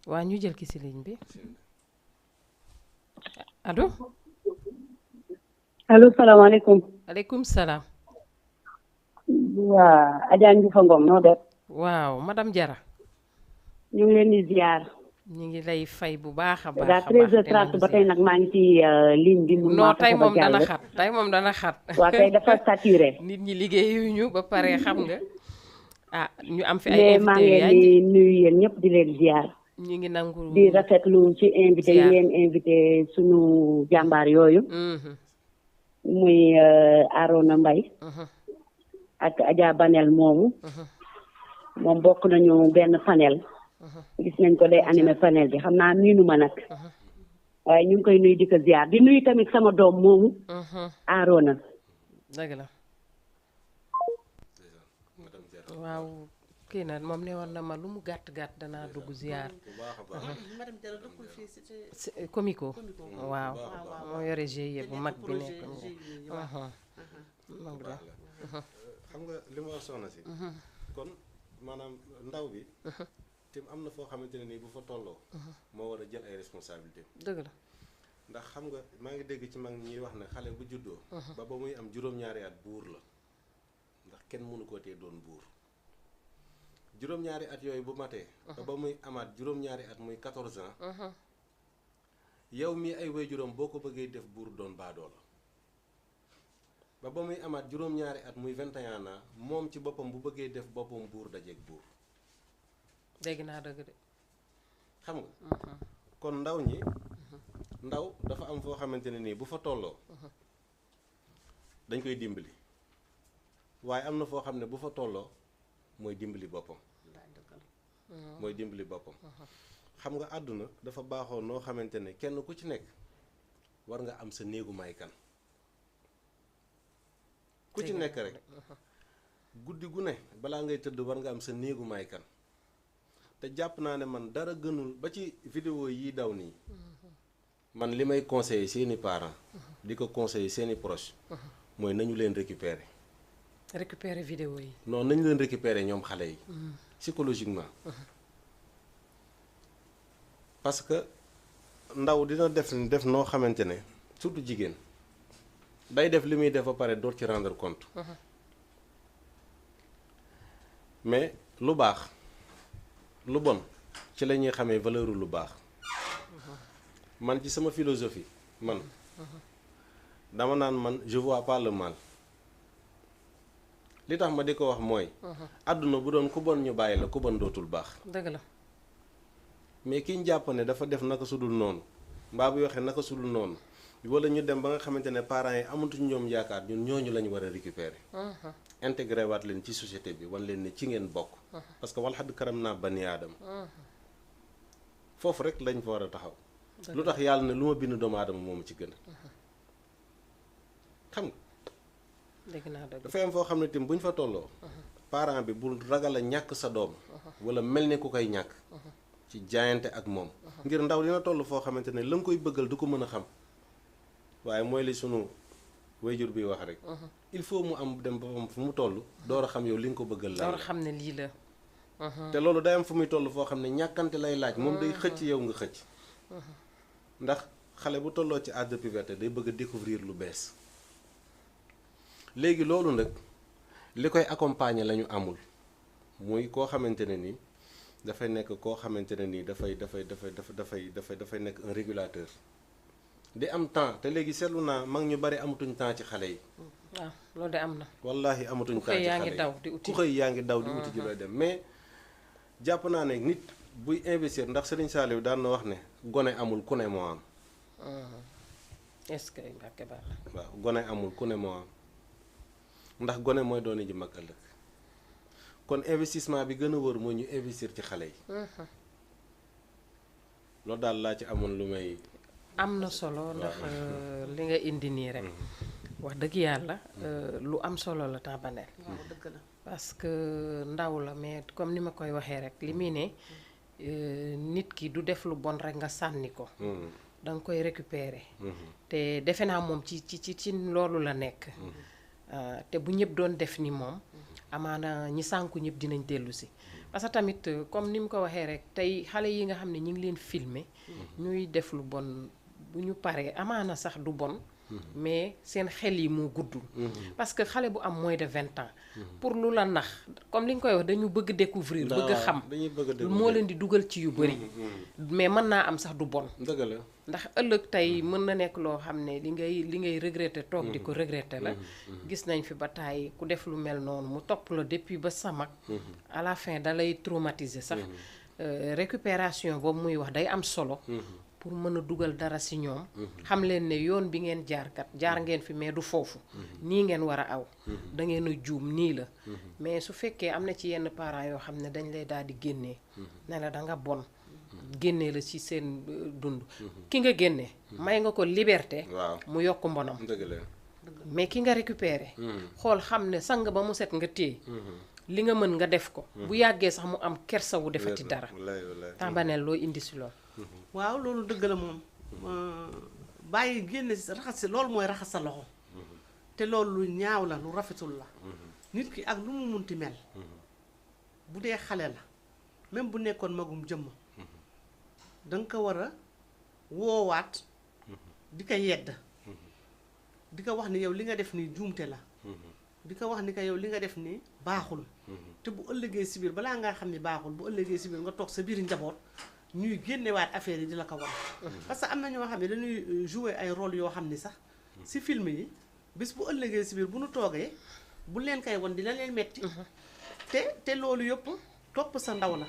waa ñu jël ki si ligne bi allo allo salaamaaleykum. aleykum salaam. waa Adja Ndioufa Ngom noo def. waaw madame Diarra. ñu ngi leen di ziar. ñu ngi lay fay bu baax a baax. daa 13h30 ba tey nag maa ngi ci ligne bi. non tey moom dana xat tey moom dana xat. waa tey dafa saturé. nit ñi liggéeyuñu ba pare xam nga ah ñu am fi ay mais maa ngi leen di nuyu yéen ñëpp di leen ziar. ñu ngi nangu di rafetlu ci invité yi ngeen invité sunu jàmbaar yooyu. muy Arona Mbaye ak Adja Banel moomu. moom bokk nañu benn panel. gis nañ ko day animé panel bi xam naa miinu ma nag. waaye ñu ngi koy nuyu di ko ziar di nuyu tamit sama doom moomu. Arona. dëgg la waaw kii na moom ne woon na ma lu mu gàtt gàtt danaa dugg ziar. madame Diarra dëkkul fii ci Comico waaw moo yore GIE bu mag bi nekk xam nga li ma wax soxna si kon maanaam ndaw bi tim am na foo xamante ne nii bu fa tolloo moo war a jël ay responsabilité dëgg la ndax xam nga maa ngi dégg ci mag ñi wax ne xale bu juddoo ba muy am juróom-ñaari at buur la ndax kenn mënu koo tee doon buur juróom-ñaari at yooyu bu matee ba muy amaat juróom-ñaari at muy 14 ans yow mii ay waajuram boo ko bëggee def buur doon baadoo la ba muy amaat juróom-ñaari at muy 21 ans moom ci boppam bu bëggee def boppam buur dajeeg buur dégg naa dëgg de xam nga kon ndaw ñi ndaw dafa am foo xamante ne nii bu fa tolloo dañ koy dimbali waaye am na foo xam ne bu fa tolloo mooy dimbali boppam mooy dimbali boppam xam nga àdduna dafa baaxoo noo xamante ne kenn ku ci nekk war nga am sa néegu may kan ku ci nekk rek guddi gu ne balaa ngay tëdd war nga am sa néegu may kan te jàpp naa ne man dara gënul ba ci vidéo yi daw nii man li may conseiller seeni parents di ko conseiller seeni proches mooy nañu leen récupérer vidéo yi non nañu leen récupérer ñoom xale yi psychologiquement parce que ndaw dina def noo xamante ne surtout jigéen day def li muy def ba pare door ci rendre compte mais lu baax lu bon ci la ñuy xamee valeur lu baax man ci sama philosophie man dama naan man je vois pas le mal li tax ma di ko wax mooy àdduna bu doon ku bon ñu bàyyi la ku bon dootul baax dëgg la mais ki ñu jàpp ne dafa def naka sudul noonu mbaa bu waxee naka sudul noonu wala ñu dem ba nga xamante ne parents yi amatuñ ñoom yaakaar ñun ñooñu lañu war a récupérer intégré waat leen ci société bi wan leen ne ci ngeen bokk parce que wal xadd karam naa bani aadama foofu rek lañ fa war a taxaw lu tax yàlla ne lu ma bind doomu aadama moomu ci gën a xam nga dégg naa dëgg dafay am foo xam ne tim bu ñu fa tolloo parent bi bul ragal a ñàkk sa doom wala mel ne ku koy ñàkk ci jaayante ak moom ngir ndaw dina toll foo xamante ne la nga koy bëggal du ko mën a xam waaye mooy li sunu wayjur bi wax rek il faut mu am dem ba fu mu toll door a xam yow li nga ko bëggal la door a xam ne lii la te loolu day am fu muy toll foo xam ne ñàkkante lay laaj moom day xëcc yow nga xëcc ndax xale bu tolloo ci âge de puberté day bëgg a découvrir lu bees léegi loolu nag li koy accompagner la ñu amul muy koo xamante ne nii dafay nekk koo xamante ne nii dafay nekk un régulateur di am temps te léegi seetlu naa mag ñu bari amatuñ temps ci xale yi. waaw loolu de am na. wallahi amatuñ temps ci yaa xale ngi yi daw di uti ku xëy yaa ngi daw di uti ji looy dem mais jàpp naa ne nit buy investir ndax Serigne Saliou daan na wax ne gone amul ku ne moo am. est-ce que Mbacke Ba waaw gone amul ku ne moo am ndax gone mooy doon ji mag ëllëg kon investissement bi gën a wër mooy ñu investir ci xale yi. loolu daal laa ci amoon lu may. am na solo ndax li nga indi nii rek. wax dëgg yàlla lu am solo la Tabanel. waaw dëgg la. parce que ndaw la mais comme ni ma koy waxee rek li muy ne nit ki du def lu bon rek nga sànni ko. da nga koy récupérer. te defe naa moom ci loolu la nekk. te bu ñëpp doon def ni moom. amaana ñi sànku ñëpp dinañ dellu si. parce que tamit comme ni mu ko waxee rek tey xale yi nga xam ne ñu ngi leen filmer ñuy def lu bon bu ñu paree amaana sax du bon. mais seen xel yi moo guddul. parce que xale bu am moins de 20 ans. pour lu la nax comme li nga koy wax dañu bëgg découvrir bëgg a xam. moo leen di dugal ci yu bëri. mais mën naa am sax du bon. dëgg la ndax ëllëg tey mën na nekk loo xam ne li ngay regretter toog di ko regretter la. gis nañ fi ba tàyyi ku def lu mel noonu mu topp la depuis ba sa mag. à la fin da lay traumatiser sax. récupération boobu muy wax day am solo. pour mën a dugal dara ci ñoom. xam leen ne yoon bi ngeen jaar ngeen fi mais du foofu. nii ngeen war a aw. da ngeen a juum nii la. mais su fekkee am na ci yenn parents yoo xam ne dañ lay daal di génnee. ne la da nga bon. génnee la ci seen dund. ki nga génne. may nga ko liberté. mu yokk mbonam. dëgg la mais ki nga récupéré. xool xam ne sang ba mu set nga téye. li nga mën nga def ko. bu yàggee sax mu am kersa wu defati dara. Tabanel loo indi si lool. waaw loolu dëgg la moom bàyyi génne si raxas si loolu mooy raxas sa loxo te loolu lu ñaaw la lu rafetul la nit ki ak lu mu munti mel bu dee xale la même bu nekkoon magum jëmm danga ko war a woowaat di ko yedd di ko wax ni yow li nga def nii juumte la di ko wax ni ko yow li nga def nii baaxul te bu ëllëgee si biir balaa ngaa xam ni baaxul bu ëllëgee si biir nga toog sa biir njaboot ñuy génnewaat affaire yi di la ko war parce que am na ñoo xam ne dañuy jouer ay rôle yoo xam ni sax si film yi bis bu ëllëgee si biir bu nu toogee bu leen koy won dina leen metti te loolu yëpp topp sa ndaw la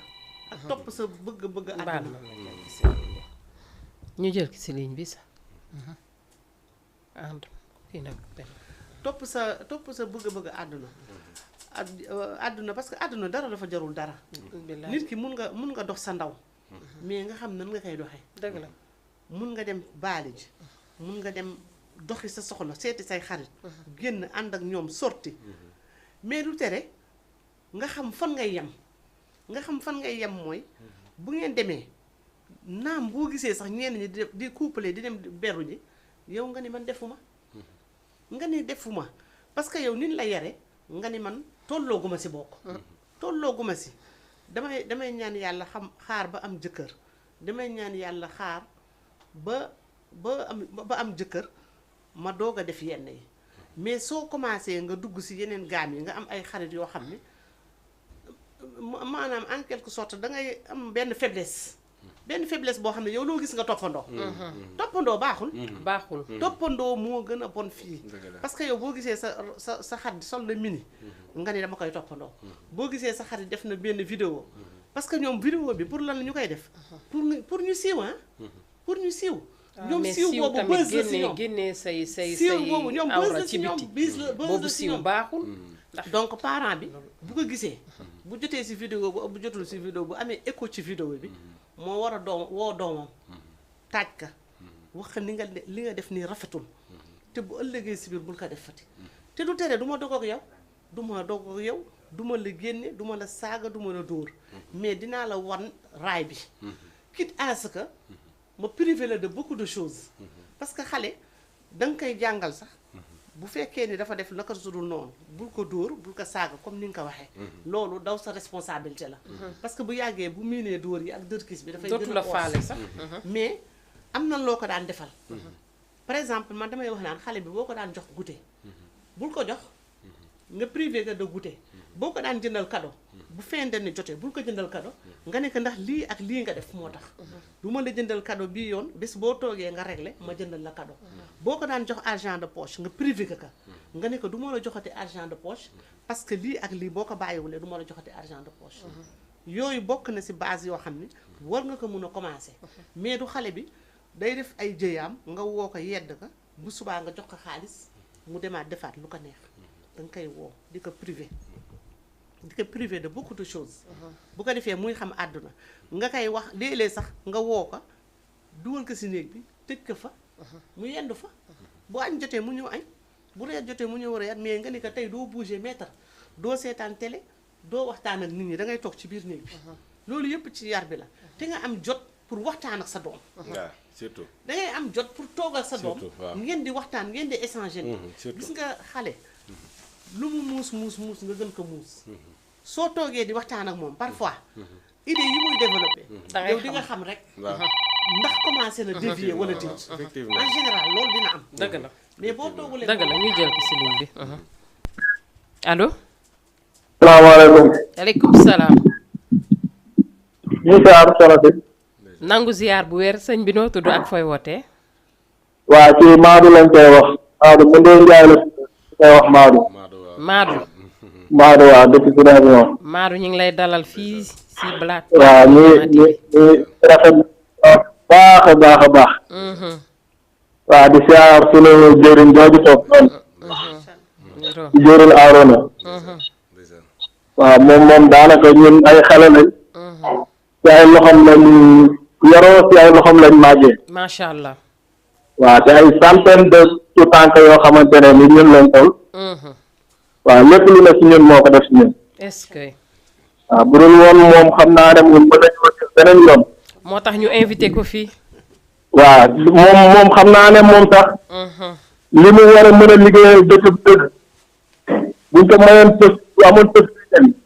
ak topp sa bëgg-bëgg àdduna ñu jël ki si ligne bi sax topp sa bëgg-bëgg àdduna àdduna parce que àdduna dara dafa jarul dara nit ki mun nga dox sa ndaw mais nga xam nan nga koy doxee dëgg la mun nga dem baali ji mun nga dem doxi sa soxla seeti say xarit génn ànd ak ñoom sorti mais du tere nga xam fan ngay yem mooy bu ngeen demee naam boo gisee sax ñenn ñi di couple di dem beru ji yow nga ni man defuma parce que yow nit la yare nga ni man tollooguma si bokk tollooguma si damay ñaan yàlla xaar ba am jëkkër damay ñaan yàlla xaar ba am jëkkër ma doog a def yenn yi mais soo commencé nga dugg si yeneen gaam yi nga am ay xarit yoo xam ne maanaam en quelque sorte da ngay am benn faiblesse boo xam ne yow loo gis nga toppandoo toppandoo baaxul toppandoo moo gën a bon fii parce que yow boo gisee sa xarit sol na mini nga ni dama koy toppandoo boo gisee sa xarit def na benn vidéo parce que ñoom vidéo bi pour lan la ñu koy def pour ñu siiw pour ñu siiw ñoom siiw boobu buzz la si ñoom génnee say siiw boobu ñoom buzz la si ñoom boobu la si siiw ñoom baaxul donc parent bi bu ko gisee bu jotee si vidéo bu jotul si vidéo bu amee écho ci vidéo bi moo war a woo doomam taaj ka wax li nga def nii rafetul te bu ëllëgee si biir bul ko def fati te du tere du ma dog ak yow du ma la génne du ma la saaga du ma la dóor mais dinaa la wan raay bi quitte à ce que ma privé la de beaucoup de choses parce que xale da nga koy jàngal sax bu fekkee ni dafa def naka sudul noonu bul ko dóor bul ko saaga comme ni nga ko waxee loolu daw sa responsabilité la parce que bu yàggee bu miinee dóor yi ak dërkis bi dafay dootu la faale sax mais am na loo ko daan defal par exemple man damay wax naan xale bi boo ko daan jox goûter bul ko jox nga privé que de goûter boo ko daan jëndal cadeau bu fin d'année jotee bul ko jëndal cadeau nga ne ko ndax lii ak lii nga def moo tax du ma la jëndal cadeau bii yoon bés boo toogee nga réglé ma jëndal la cadeau boo ko daan jox argent de poche nga privé ka nga ne ko du ma la joxati argent de poche parce que lii ak lii boo ko bàyyiwulee du ma la joxati argent de poche yooyu bokk na ci base yoo xam ni war nga ko mun a commencer mais du xale bi day def ay jëyaam nga woo ko yedd ka bu subaa nga jox ko xaalis mu demaat defaat lu ko neex danga koy woo di ko privé de beaucoup de choses bu ko defee muy xam àdduna nga koy wax léeg-léeg sax nga woo ko dugal ko ci néeg bi tëj ko fa mu yendu fa bu añ jotee mu ñëw añ bu reer jotee mu ñëw reer mais nga ni ko tey doo bouger mètre doo seetaan télé doo waxtaan ak nit ñi da ngay toog ci biir néeg bi loolu yëpp ci yar bi la te nga am jot pour waxtaan ak sa doom waaw surtout da ngay am jot pour toog ak sa doom ngeen di waxtaan ngeen di échanger gis nga xale lu mu muus nga gën ko muus soo toogee di waxtaan ak moom parfois idée yi muy développé yow di nga xam rek ndax commencé na dévier wala déet effectivement en général loolu dina am dëgg la mais boo toogulee dëgg la ñu jël ko ci ligne bi allo salaamaaleykum. aleykum salaam ñu siyaar soxna si. nangu ziar bu wér sëñ bi noo tudd ak fooy wootee waa ci Maadou lañ koy wax Maadou mu ndee Njaay la koy wax Maadou. Maadou waaw dëkk si région. Maadou ñu ngi lay dalal fii ci Black waaw ñi rafet baax a baax. waaw di siyaar sunu jëriñ jooju toog noonu. di jëriñ Arona. waaw moom daanaka ñun ay xale lañ. ci ay loxom lañ yaroo ci ay loxom lañ màggee. macha allah. waaw te ay centaine de tout tànk yoo xamante ne ni ñun lañ toll. waaw lépp lu ne si ñun moo ko def si ñun. est-ce que. waaw bu dul woon moom xam naa ne moom mën nañu ko beneen yoon. moo tax ñu invité ko fii. waaw moom xam naa ne moom sax. li mu war a mën a liggéeyal dëkk bi dëgg. buñ ko mayoon pës bu amoon pës bi tamit.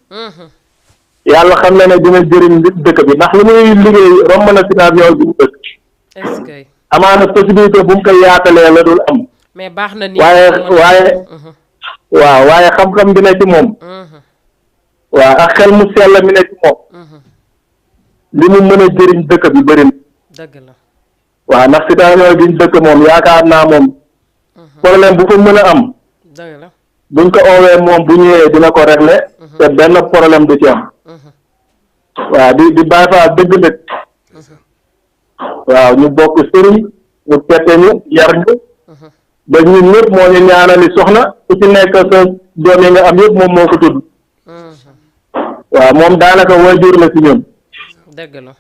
yàlla xam na ne dina jëriñ dëkk bi ndax li muy liggéey romb na situation bi mu dëkk. est-ce que. amaana possibilité bu mu ko yaatalee la dul am. mais baax na ni waaye xam-xam bi ne ci moom. waaw ak xel mu sell mi ne ci moom. li mu mën a jëriñ dëkk bi bëri na. dëgg la. waaw ndax situation bi ñu dëkk moom yaakaar naa moom. problème bu fa mën a am. dëgg la. buñ ko oowee moom bu ñëwee dina ko régler. te benn problème du ci am. waaw di bàyyi fa dëgg dëgg. waaw ñu bokk sëriñ ñu tette ñu yar ñu. ba ñun ñëpp moo ñu ñaanali soxna ku ci nekk sa doom yi nga am yëpp moom moo ko tudd. waaw moom daanaka waajur la ci ñun. dëgg la.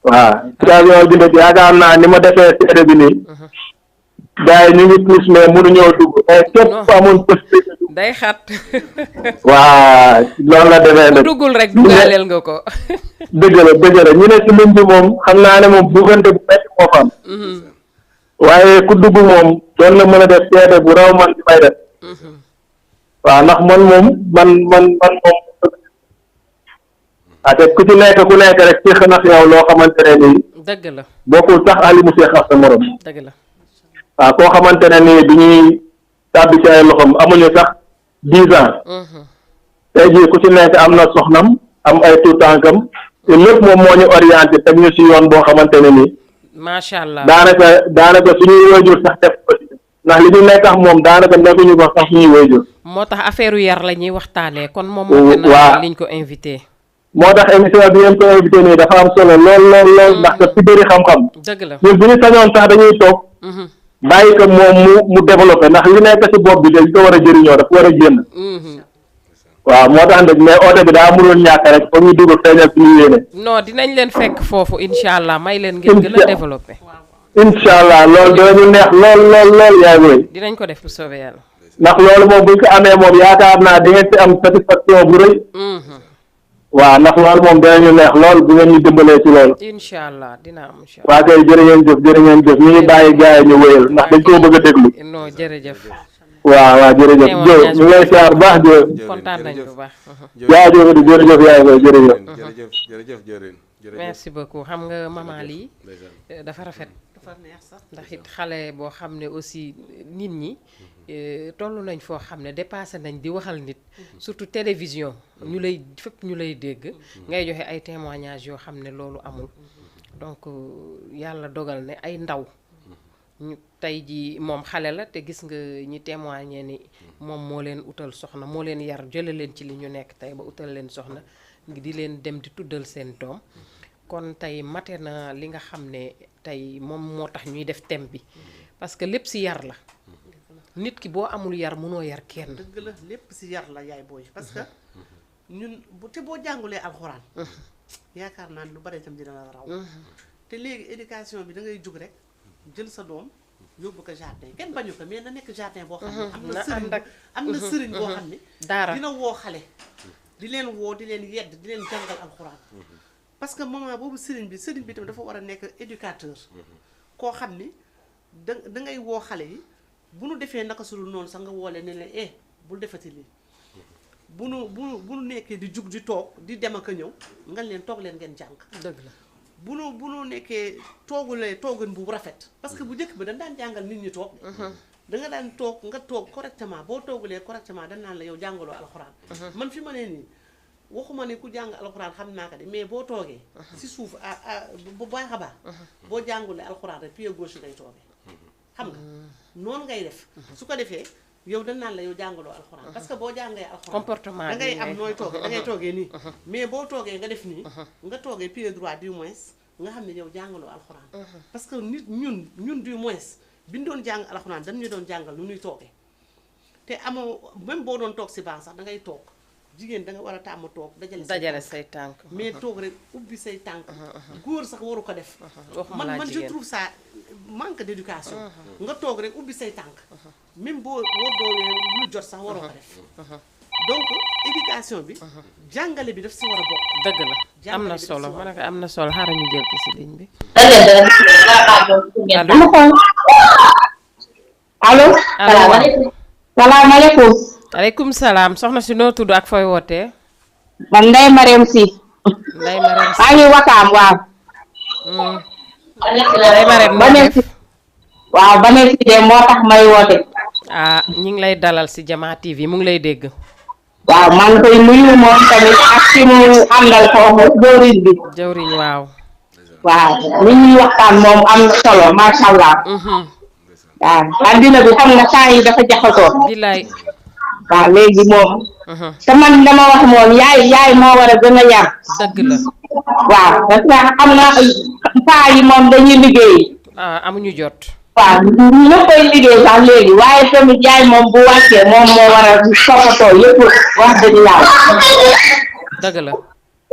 waaw situation bi nag yaakaar naa ni ma defee seede bi nii. gars yi ñu ngi plus mais mënuñoo dugg mais képp amoon possibilité dugg. day xat. waaw loolu la demee nag. duggul rek dugaleel nga ko. dëgg la ñu ne ci lim bi moom xam naa ne moom buggante bu metti moo fa am. waaye ku dugg moom doon na mën a def seede bu raw man ci may def. waaw ndax man moom man moom. te ku ci nekk rek ci xanax yow loo xamante ne nii. dëgg la. bokkul sax ali mu seex ak sa morom. dëgg la. waaw koo xamante ne nii bi ñuy tàbbi ci ay loxoom amuñu sax 10 ans. tey jii ku ci nekk am na soxnam am ay tuutànkam te lépp moom moo ñu orienté teg ñu ci yoon boo xamante ne nii. macha allah daanaka suñuy waajur sax def ko ci ndax li ñu nekk ak moom daanaka nekkuñu ko sax suñuy waajur. moo tax affaire yar la ñuy waxtaanee kon moom. moo gën a liñ ko invité. moo tax émission bi ngeen ko invité nii dafa am solo lool ndax daf ci bëri xam-xam. dëgg la ñun bu ñu sañoon sax dañuy toog. bàyyi ko moom mu développé ndax li nekk ci bopp bi dañ ko war a jëriñoo dafa war a génn. waaw moo tax nag mais oote bi daa mënul ñàkk rek foog ñu dugg feeñal suñu yéene. non dinañ leen fekk foofu incha allah may leen ngeen gën a développé. incha allah loolu dinañu neex lool yaay booy. dinañ ko def bu soobee yàlla. ndax loolu moom buñ ko amee moom yaakaar naa di ngeen ci am satisfaction bu rëy. waaw ndax loolu moom dinañu neex lool bu ngeen ñu dimbalee ci loolu. incha allah dina am incha allah. waa kay jërë ngeen jëf ñu ngi bàyyi gars yi ñu wéyal ndax dañ koo bëgg a déglu. non jërëjëf. waaw jërëjëf Jo ñu ngi lay siyaar bu baax Jo. kontaan nañ bu baax. jërëjëf yaay koy jërëjëf. jërëjëf merci beaucoup xam nga maman lii dafa rafet dafa neex sax. ndax it xale boo xam ne aussi nit ñi toll nañ foo xam ne dépassé nañ di waxal nit surtout télévision ñu lay fépp ñu lay dégg ngay joxe ay témoignages yoo xam ne loolu amul donc yàlla dogal ne ay ndaw ñu tey ji moom xale la te gis nga ñi témoigné ni moom moo leen utal soxna moo leen yar jële leen ci li ñu nekk tey ba utal leen soxna ngi di leen dem di tuddal seen doom kon tey mate na li nga xam ne tey moom moo tax ñuy def thème bi parce que lépp si yar la nit ki boo amul yar mënoo yar kenn. dëgg la lépp si yar la yaay booy parce que ñun te boo jàngulee alxuraan yaakaar naa ne lu bari itam dina la raw te léegi éducation bi da ngay jug rek jël sa doom yóbbu ko jardin kenn bañu ko mais na nekk jardin boo xam ne am na sëriñ boo xam ne daara dina woo xale di leen woo di leen yedd di leen jàngal alxuraan parce que moment boobu sëriñ bi tamit dafa war a nekk éducateur koo xam ni da ngay woo xale yi bu nu defee naka su dul noonu sax nga woole ne leen bul defati lii bu nu nekkee di jug di toog di dem ak a ñëw nga leen toog leen ngeen jàng. dëgg la bu nu nekkee toogan bu rafet parce que bu njëkk ba dañ daan jàngal nit ñi toog. da nga daan toog nga toog correctement boo toogulee correctement dañ naan la yow jàngaloo alxuraan. man fi ma nee nii waxuma ne ku jàng alxuraan xam naa ko de mais boo toogee. si suuf bu baax a baax. boo jàngulee alxuraan rek pied gauche ngay toogee. xam nga noonu ngay def. su ko defee yow dañ naan la yow jàngaloo alxuraan. parce que boo jàngee alxuraan comportement da ngay am nooy toogee da ngay toogee nii. mais boo toogee nga def nii. nga toogee pied droit du moins nga xam ne yow jàngaloo alxuraan. parce que nit ñun du moins bi ñu doon jàng alxuraan dañ ñu doon jàngal nu ñuy toogee te amoo même boo doon toog si baax sax da ngay toog. jigéen da nga war a tàmm toog dajale say tànk mais toog rek ubbi say tànk góor sax waru ko def man je trouve ça manque d'éducation nga toog rek ubbi say tànk même boo doowee lu jot sax waroo ko def donc éducation bi jàngale bi daf si war a bokk dëgg la am na solo ma ne ko am na solo xaaral ñu jël ci si ligne bi allo salaamaaleykum aleykum salaam soxna si noo tudd ak fooy wootee. man Ndeye Marème Sy. Ndeye Marème Sy maa ngi Wakaam waaw. Ndeye Marème moo def waaw Banel Sy de moo tax may woote. ñu ngi lay dalal si Jama TV mu ngi lay dégg. waaw maa ngi koy nuyu moom tamit ak ci mu àndal foofu jawriñ bi. jawriñ waaw. waaw li ñuy waxtaan moom am na solo macha allah. waaw àddina bi xam nga saa yi dafa jaxasoo. bilaay. waaw léegi moom te man dama wax moom yaay moo war a gën a yar dëgg la waaw parce que xam na paa yi moom dañuy liggéey amuñu jot waaw ñëpp koy liggéey sax léegi waaye tamit yaay moom bu wàccee moom moo war a toppatoo yëpp wax dëgg yàlla dëgg la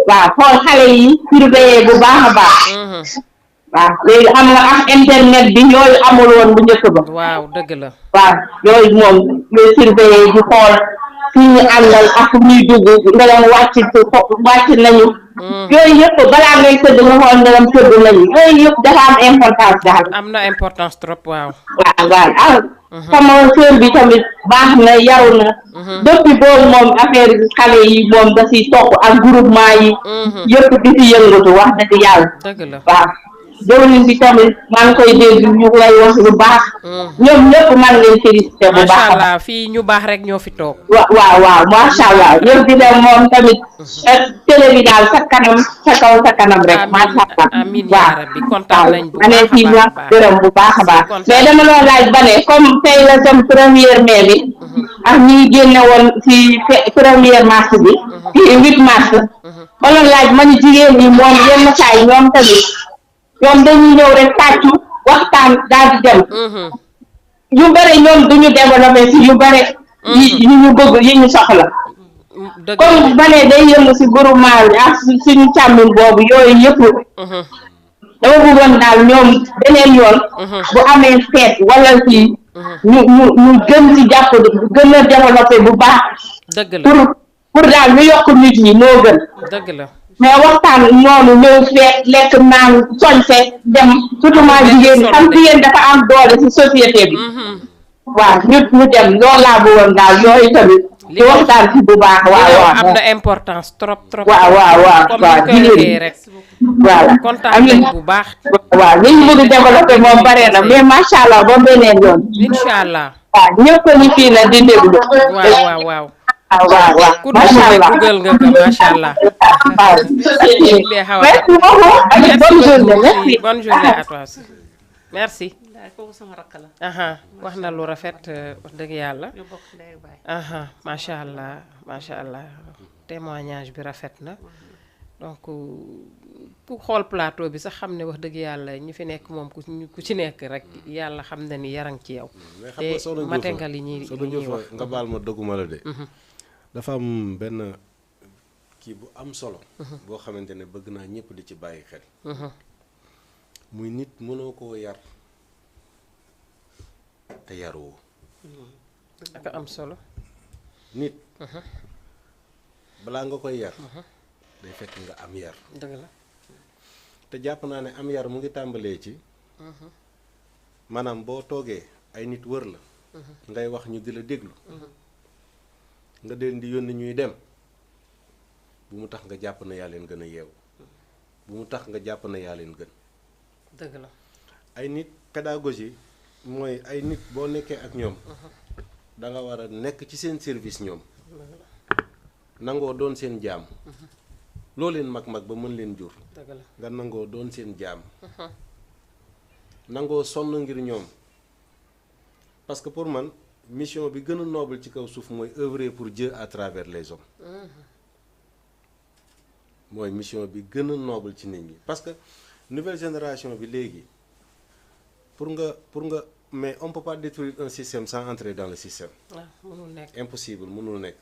waaw xool xale yi surveiller bu baax a baax waaw léegi xam nga ak internet bi yooyu amul woon bu njëkk ba waaw dëgg la waaw yooyu moom ñooy surveiller di xool fi ñu àndal ak ñuy dugg ndelam wàcc nañu yooyu yëpp balaa ngay tëdd nga xool ndelam tëdd nañu yooyu yëpp dafa am importance daal am na importance trop waaw waaw sama sœur bi tamit baax na yaru na depuis boobu moom affaire xale yi moom da si topp ak groupement yi yëpp di si yëngatu wax dëgg yàlla dëgg la waaw jawriñ bi tamit maa ngi koy dégg ñu lay wax lu baax ñoom ñëpp maa ngi leen félicité bu baax macha allah fii ñu baax rek ñoo fi toog waaw macha allah yëpp di dem moom tamit télé bi daal sa kanam sa kaw sa kanam rek macha allah amiin yaa rabbi kontaan nañ bu baax a baax gërëm bu baax a baax mais dama loo laaj ba ne comme tey la dem 1er mai bi ak ñi génne woon ci 1er mars bi ci 8 mars ba la laaj ma ni jigéen ñi moom yenn saa yi ñoom tamit ñoom dañuy ñëw rek tàccu waxtaan daal di dem yu bare ñoom duñu développé si yu bare yi ñu bëgg yi ñu soxla comme bane day yëngu si groupement bi ak suñu càmmin boobu yooyu yëpp dama bëggoon daal ñoom beneen yoon bu amee feet wala si ñu gën ci jàpp gën a développé bu baax dëgg la pour daal ñu yokk nit ñi moo gën dëgg la mais waxtaan noonu ñëw feet lekk naan soñse dem surtout maa jigéen xam jigéen dafa am doole ci société bi waaw ñu dem loolu laa bëggoon daal yooyu tamit ci waxtaan ci bu baax waaw am na importance trop waaw comme ni koy waxee rek voilà kontaan nañ bu baax waaw li ñu bëgg développé moom bare na mais macha allah ba beneen yoon incha allah waaw ñëpp ni fii na di déglu waaw waaw ku dugg rek dugal nga ko macha allah merci beaucoup bonne journée à toi merci kooku sama rakk la. wax na lu rafet wax dëgg yàlla. ñu bokk ndey ak baay. macha allah témoignage bi rafet na donc ku xool plateau bi sax xam ne wax dëgg yàlla ñi fi nekk moom ku ci nekk rek yàlla xam na ni yarang ci yow. te mate nga li ñuy wax nga baal ma dëgguma la de. dafa am benn kii bu am solo. boo xamante ne bëgg naa ñëpp di ci bàyyi xel. muy nit mënoo koo yar. te yaroo ak am solo nit balaa nga koy yar day fekk nga am yar dëgg la te jàpp naa ne am yar mu ngi tàmbalee ci maanaam boo toogee ay nit wër la ngay wax ñu di la déglu nga leen di yónni ñuy dem bu mu tax nga jàpp na yaa leen gën a yeewu bu mu tax nga jàpp na yaa leen gën dëgg la ay nit pédagogie mooy ay nit boo nekkee ak ñoom da nga war a nekk ci seen service ñoom nangoo doon seen jaam loo leen mag-mag ba mën leen jur nga nangoo doon seen jaam nangoo sonn ngir ñoom parce que pour man mission bi gën a noble ci kaw suuf mooy œuvrer pour Dieu à travers les hommes mooy mission bi gën a noble ci nit ñi parce que nouvelle génération bi léegi pour nga mais on peut pas détruire un système sans entrer dans le système. mënul nekk impossible mënul nekk.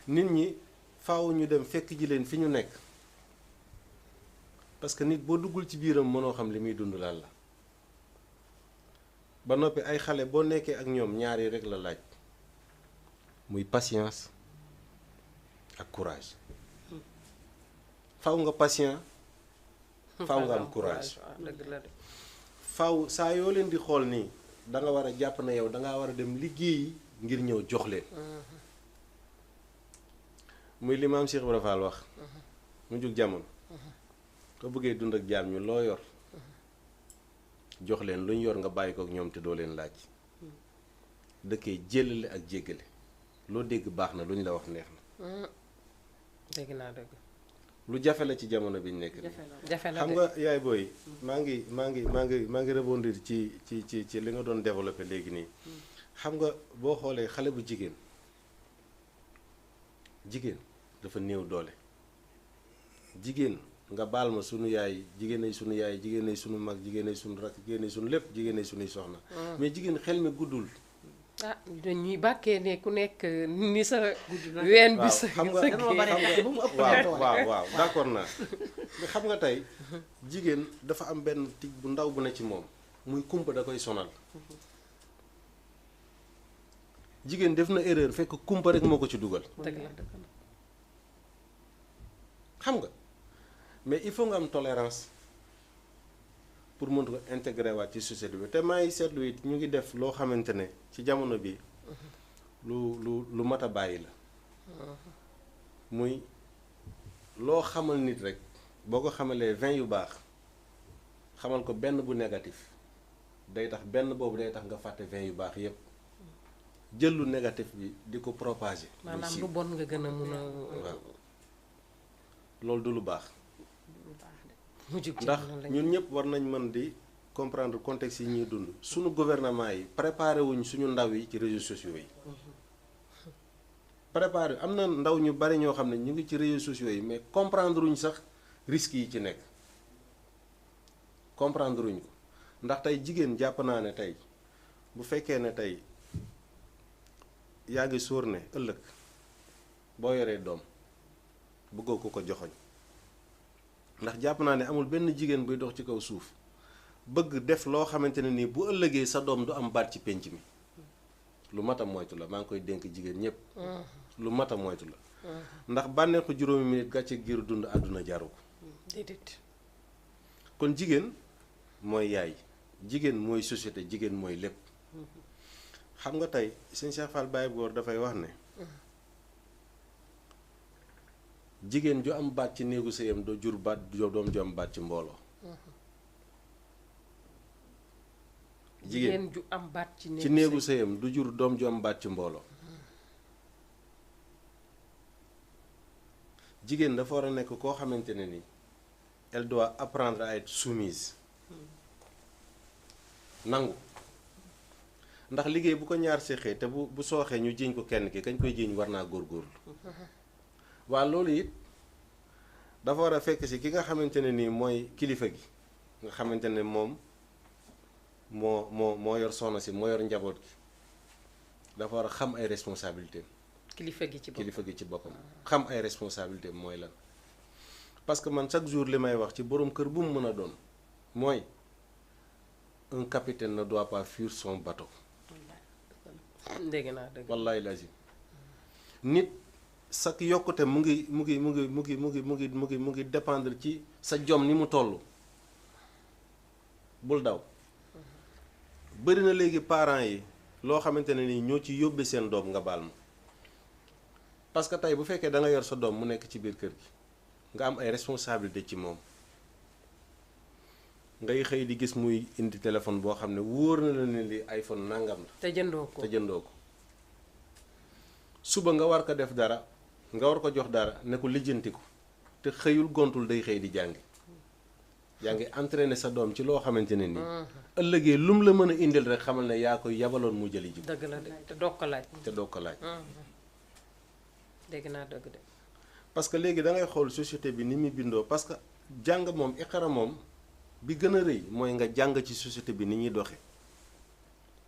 nit ñi faaw ñu dem fekk ji leen fi ñu nekk parce que nit boo duggul ci biiram mënoo xam li muy dund lan la ba noppi ay xale boo nekkee ak ñoom ñaar yi rek la laaj muy patience ak courage faaw nga patient faaw nga am courage. faaw saa yoo leen di xool nii da nga war a jàpp na yow da ngaa war a dem liggéeyi ngir ñëw jox leen muy li maam Cheikh Ibra Fall wax mu jug jamono ko bëggee dund ak jaam ñu loo yor jox leen lu ñu yor nga bàyyi ko ak ñoom te doo leen laaj dëkkee jëlale ak jéggale loo dégg baax na lu ñu la wax neex na dégg naa dëgg lu jafe la ci jamono bi ñu nekk jafe la xam nga yaay booy maa ngi rebondir ci li nga doon développé léegi nii xam nga boo xoolee xale bu jigéen dafa néew doole jigéen nga baal ma sunu yaay jigéen ay sunu yaay jigéen ay sunu mag jigéen ay sunu rakk jigéen ay sunu lépp jigéen ay sunuy soxna mais jigéen xel mi guddul dañuy bàkkee ne ku nekk ni sa ween bi sa xam nga waaw d'accord naa mais xam nga tey jigéen dafa am benn tig bu ndaw bu ne ci moom muy kumpa da koy sonal jigéen def na erreur fekk kumpa rek moo ko ci dugal xam nga mais il faut nga am tolérance pour mën ko intégrer waat ci société bi te maa ngi seetlu it ñu ngi def loo xamante ne ci jamono bi lu mat a bàyyi la muy loo xamal nit rek boo ko xamalee 20 yu baax xamal ko benn bu négatif day tax benn boobu day tax nga fàtte 20 yu baax yépp jël lu négatif bi di ko propager. maanaam lu bon nga gën a mun a. waaw loolu du lu baax. ndax ñun ñëpp war nañ mën di comprendre contexte yi ñuy dund suñu gouvernement yi préparé wuñ suñu ndaw yi ci réseaux sociaux yi préparé am na ndaw ñu bari ñoo xam ne ñu ngi ci réseaux sociaux yi mais comprendre wuñ sax risques yi ci nekk comprendre wuñ ko ndax tey jigéen jàpp naa ne tey bu fekkee ne tey yaa ngi sóor ne ëllëg boo yoree doom bëggoo ko joxoñ ndax jàpp naa ne amul benn jigéen buy dox ci kaw suuf bëgg def loo xamante ne nii bu ëllëgee sa doom du am baat ci pénc mi lu mat a moytu la maa ngi koy dénk jigéen ñëpp lu mat a moytu la ndax bànneexu juróomi minute gàcce giir dund àdduna jaru ko déedéet kon jigéen mooy yaay jigéen mooy société jigéen mooy lépp xam nga tey sëñ Cheikh Fall Baye Góor dafay wax ne jigéen ju am baat ci néegu sëyam doo jur baat doom ju am baat ci mbooloo. jigéen ju am baat ci néegu sëyam du jur doom ju am baat ci mbooloo. jigéen dafa war a nekk koo xamante ne ni elle doit apprendre à être soumise nangu ndax liggéey bu ko ñaar séqee te bu sooxee ñu jiiñ ko kenn ki kañ koy jiiñ war naa góorgóorlu waa loolu it dafa war a fekk si ki nga xamante ne nii mooy kilifa gi nga xamante ne moom moo yor soxna si moo yor njaboot gi dafa war a xam ay responsabilités kilifa gi ci boppam xam ay responsabilités mooy lan parce que man chaque jour li may wax ci borom kër bu mu mën a doon mooy un capitaine ne doit pas fuir son bateau. dégg naa dëgg wallahi lazim nit sa yokkute mu ngi dépendre ci sa jom ni mu toll bul daw bëri na léegi parents yi loo xamante ne nii ñoo ci yóbbe seen doom nga baal ma parce que tey bu fekkee da nga yor sa doom mu nekk ci biir kër gi nga am ay responsabilité ci moom ngay xëy di gis muy indi téléphone boo xam ne wóor na la ne li iPhone nangam la. te jëndoo ko suba nga war ko def dara nga war ko jox dara ne ko lijjanti ko te xëyul gontul day xëy di jàngi yaa ngi entraîné sa doom ci loo xamante ne nii. ëllëgee lum la mën a indil rek xamal ne yaa koy yabaloon mu jëli ji. dëgg la de te doo ko laaj. dégg naa dëgg de. parce que léegi da ngay xool société bi ni muy bindoo parce que jàng moom iqara moom bi gën a rëy mooy nga jàng ci société bi ni ñuy doxe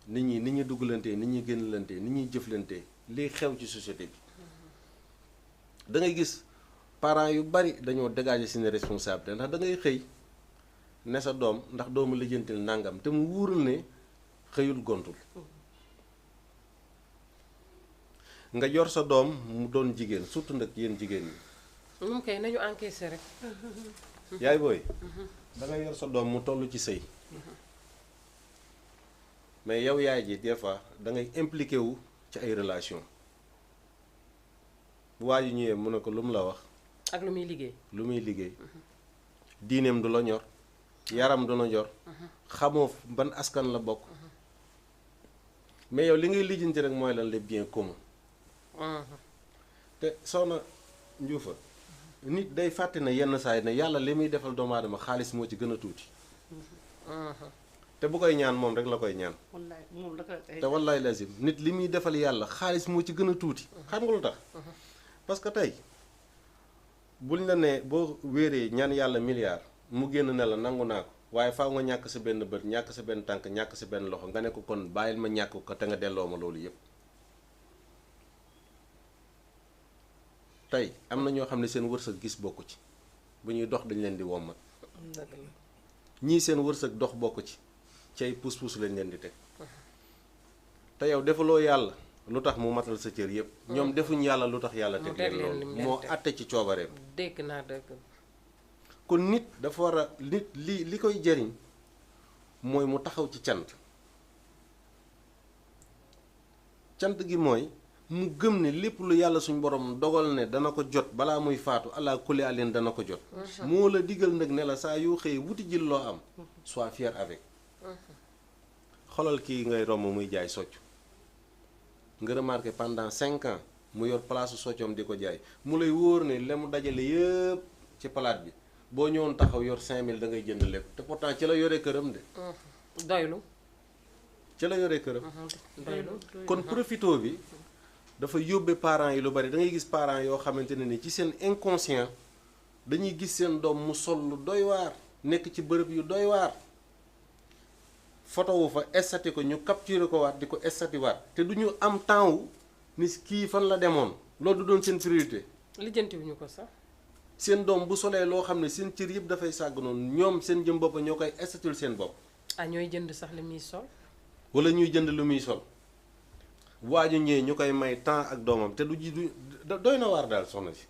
nit ñi duggalantee nit ñuy génnlantee nit ñuy jëflantee liy xew ci société bi da ngay gis parents yu bari dañoo dégager seen responsabilité ndax da ngay xëy ne sa doom ndax doomu lijjantil nangam te mu wóorul ne xëyul gontul nga yor sa doom mu doon jigéen surtout nag yéen jigéen ñi. moom kay nañu encaissé rek. yaay booy. da nga yor sa doom mu toll ci sëy mais yow yaay ji des fois da ngay impliqué wu ci ay relation bu waa ji ñëwee mu ne ko lu mu la wax. ak lu muy liggéey. diineem du la ñor. yaram du la ñor. xamoo ban askan la bokk. mais yow li ngay lijjanti rek mooy lan les biens communs. te soxna Njuufa nit day fàtte ne yenn saa yi ne yàlla li muy defal doomu aadama xaalis moo ci gën a tuuti. te bu koy ñaan moom rek la koy ñaan. te wallaay lazim nit li muy defal yàlla xaalis moo ci gën a tuuti. xam nga lu tax parce que tey buñ la ne boo wéeree ñaan yàlla milliard mu génn ne la nangu naa ko waaye faaw nga ñàkk sa benn bët ñàkk sa benn tànk ñàkk sa benn loxo nga ne ko kon bàyyil ma ñàkk ko te nga delloo ma loolu yépp tey am na ñoo xam ne seen wërsëg gis bokku ci bu ñuy dox dañ leen di wommat ñii seen wërsëg dox bokku ci cay puus-puus lañ leen di teg te yow defaloo yàlla lu tax mu matal sa cër yépp ñoom defuñ yàlla lu tax yàlla teg leen loolu moo àtte ci coobareem dégg naa dëgg kon nit dafa war a nit li koy jëriñ mooy mu taxaw ci cant gi mooy mu gëm ne lépp lu yàlla suñ borom dogal ne dana ko jot balaa muy faatu allah kulli alin dana ko jot moo la digal nag ne la saa yoo xëyee wuti jël loo am sois fier avec xoolal kii ngay romb muy jaay socc nga remarqué pendant 5 ans mu yor place soccom di ko jaay mu lay wóor ne la mu dajale yëpp ci palaat bi boo ñëwoon taxaw yor 5000 da ngay jënd lépp te pourtant ci la yore këram de doylu ci la yore këram kon profito bi dafa yóbbe parents yi lu bari da ngay gis parents yoo xamante ne ni ci seen inconscient dañuy gis seen doom mu sol lu doy waar nekk ci bërëb yu doy waar photo wu fa estati ko ñu capturer ko waat di ko estati waat te du ñu am temps wu ni kii fan la demoon loolu du doon seen priorité lijjantiwuñu ko sax seen doom bu solee loo xam ne seen cër yëpp dafay sàgg noonu ñoom seen jëm bopp ñoo koy estatul seen bopp ñooy jënd sax li muy sol wala ñuy jënd lu muy sol waaju ñëwee ñu koy may temps ak doomam te du doy na waar daal soxna si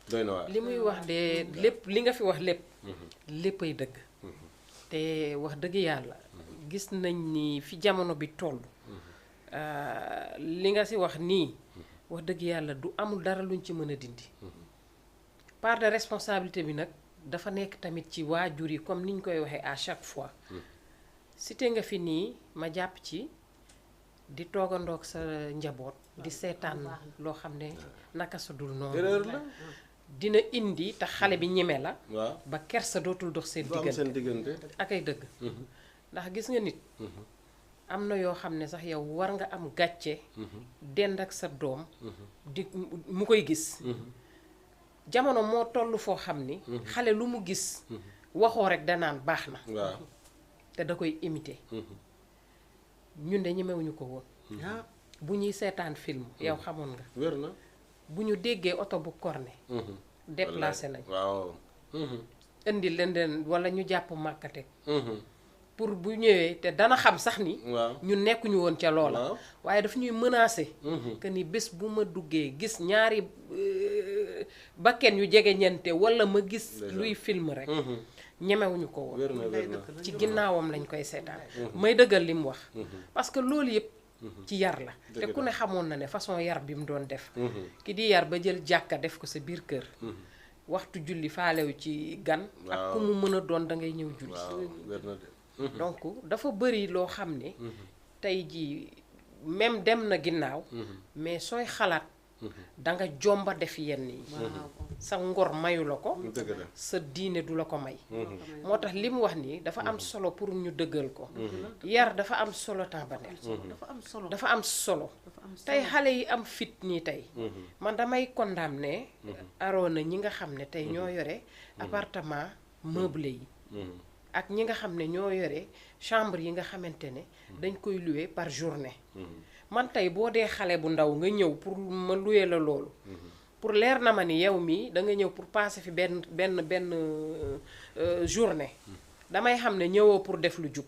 doy na waar li muy wax de lépp li nga fi wax lépp léppay dëgg te wax dëgg yàlla gis nañ ni fi jamono bi toll li nga si wax nii wax dëgg yàlla du amul dara luñ ci mën a dindi part de responsabilité bi nag dafa nekk tamit ci waajur yi comme niñ koy waxee à chaque fois cité nga fi nii ma jàpp ci di toogandoog sa njaboot di seetaan loo xam ne naka sa dul noonu dina indi te xale bi ñeme la ba kersa dootul dox seen diggante ak ay dëgg ndax gis nga nit am na yoo xam ne sax yow war nga am gàcce dend ak sa doom di mu koy gis jamono moo toll foo xam ni xale lu mu gis waxoo rek danaan baax na te da koy imiter ñun de ñemewuñu ko woon bu ñuy seetaan film yow xamoon nga wér na bu ñu déggee oto bu corné déplacé nañ waaw indi leen wala ñu jàpp màkkate pour bu ñëwee te dana xam sax ni ñu nekkuñu woon ca loola waaye daf ñuy menacer que ni bés bu ma duggee gis ñaari bakken yu jege ñente wala ma gis luy film rek ñemewuñu ko woon ci ginnaawam lañ koy seetaan may dëggal li mu wax parce que loolu yëpp ci yar la te ku ne xamoon na ne façon yar bi mu doon def ki di yar ba jël jàkka def ko sa biir kër waxtu julli faalewu ci gan ak ku mu mën a doon da ngay ñëw julli donc dafa bëri loo xam ne tey jii même dem na ginnaaw mais sooy xalaat da nga jomba def yenn yi sa ngor mayu la ko sa diine du la ko may moo tax li mu wax nii dafa am solo pour ñu dëggal ko yar dafa am solo tàmbaneel dafa am solo tey xale yi am fit nii tey man damay condamné Arona ñi nga xam ne tey ñoo yore appartement meublé yi ak ñi nga xam ne ñoo yore chambre yi nga xamante ne dañ koy louer par journée man tey boo dee xale bu ndaw nga ñëw pour ma louer la loolu pour leer na ma ni yow mii da nga ñëw pour passer fi benn journée damay xam ne ñëwoo pour def lu jub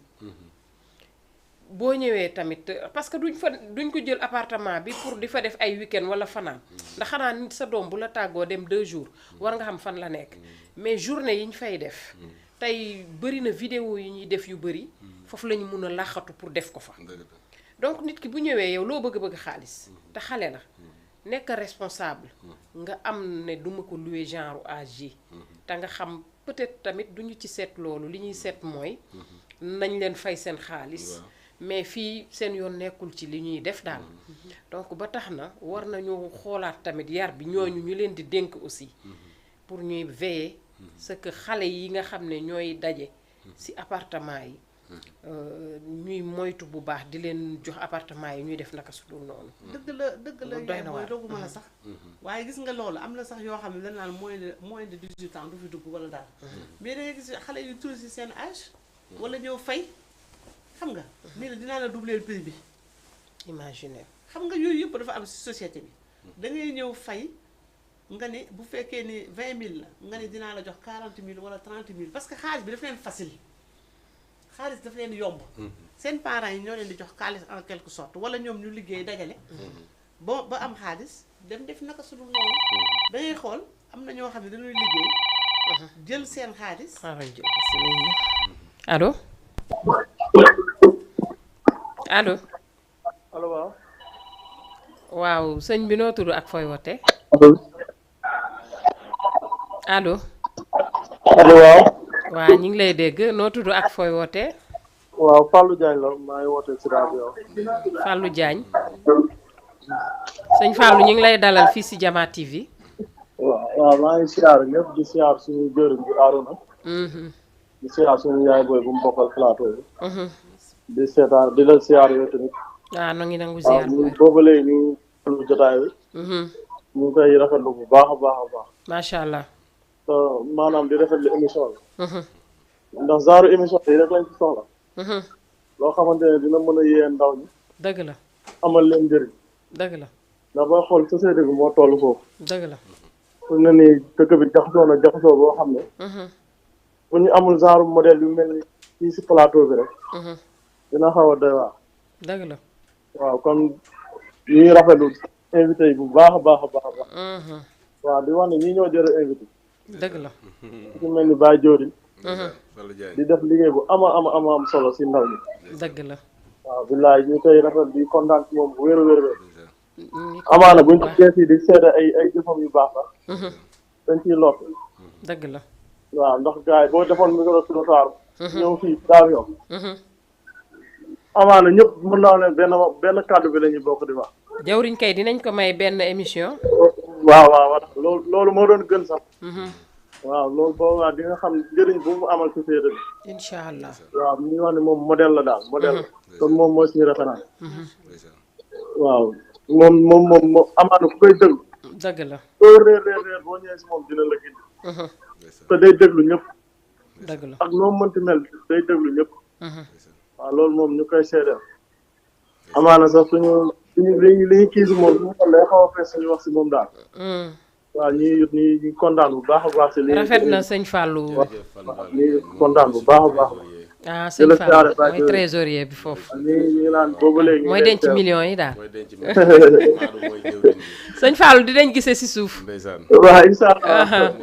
boo ñëwee tamit parce que duñ ko jël appartement bi pour di fa def ay week-end wala fanaan ndax xanaa nit sa doom bu la tàggoo dem 2 jours war nga xam fan la nekk mais journée yi ñu fay def tey bëri na vidéo yi ñuy def yu bëri foofu la ñu mun a làqatu pour def ko fa donc nit ki bu ñëwee yow loo bëgg xaalis te xale la nekk responsable nga am ne duma ko louer genre âge yi te nga xam peut-être tamit duñu ci seet loolu li ñuy seet mooy nañ leen fay seen xaalis mais fii seen yoon nekkul ci li ñuy def daal donc ba tax na war nañu xoolaat tamit yar bi ñooñu ñu leen di dénk aussi pour ñuy veiller ce que xale yi nga xam ne ñooy daje ci appartement yi ñuy moytu bu baax di leen jox appartement yi ñuy def naka su dul noonu dëgg la yaay mooy dogguma la sax waaye gis nga loolu am na sax yoo xam ne dañ naan moins de 18 ans du fi dugg wala daal mais da ngay gis xale yu tuuti ci seen âge wala ñëw fay xam nga mais la dinaa la doubler prix bi imaginer xam nga yooyu yëpp dafa am ci société bi da ngay ñëw fay nga ne bu fekkee ni 20 000 la nga ne dinaa la jox 40 000 wala 30 000 parce que xaalis bi dafa leen facile xaalis dafa leen yomb seen parents yi ñoo leen di jox xaalis en quelque sorte wala ñoom ñu liggéey dajale ba am xaalis dem def naka su dul noonu da ngay xool am na ñoo xam ne dañuy liggéey jël seen xaalis allo allo allo waaw waaw sëñ bi noo tudd ak fooy wote allo allo waaw waaw ñu ngi lay dégg noo tudd ak fooy wote waaw Fallou Diagne la maa ngi wootee si rajo Fallou Diagne sëñ Fallou ñu ngi lay dalal fii si Jama TV waaw maa ngi siyaar ñëpp di siyaar suñu jëriñ bi Arona di siyaar suñu yaay booy bu mu bokkal plateau bi di seetaan di la siyaar yow tamit waaw no ngi nangu ziar booba léegi ñu lu jotaay bi ñu ngi koy rafetlu bu baax a baax a baax macha allah maanaam di rafetlu émission bi ndax genre émission yi rek lañ ci soxla loo xamante ne dina mën a yee ndaw ñi dëgg la amal leen njëriñ dëgg la ndax booy xool société bi moo toll foofu dëgg la fu ne nii dëkk bi jaxasoo na jaxasoo boo xam ne bu ñu amul genre modèle yu mel ni fii si plateau bi rek dina xaw a doy waar dëgg la waaw kon ñuy rafetlu invité yi bu baax a baax a baax a baax waaw di wax ne ñii ñoo jëre invité dëgg la su mel ni Baye Diori di def liggéey bu ama am solo si ndaw ñi dëgg la waaw billaay ñu koy rafet di kontaan ci moom bu wér a wér amaana buñ ci kees yi di seede ay jëfam yu baax sax dañ ciy lot dëgg la waaw ndax gars yi boo defoon micro trottoir ñëw fii daaw yow amaana ñëpp mën naa ne benn kàddu bi la ñuy bokk di wax jawriñ kay dinañ ko may benn émission waaw loolu moo doon gën sax waaw loolu boobu waa di nga xam njëriñ bu mu amal société bi incha allah waaw ñu ngi wax ne moom modèle la daal modèle la kon moom mooy suñu référence waaw moom amaana ku koy déglu dëgg la soo réer boo ñëwee si moom dina la gindi te day déglu ñëpp dëgg la ak noo mënti mel day déglu ñëpp waaw loolu moom ñu koy seedeel amaana sax suñu li ñu kii si moom suñu xol day xaw a fees suñu wax si moom daal waaw ñi kontaan bu baax a baax si li rafet na sëñ Fallou ñi kontaan bu baax a baax ah sëñ Fallou mooy trésorier bi foofu ñi naan boobu léegi mooy denc millions yi daal sëñ Fallou dinañ gisee si suuf waaw incha allah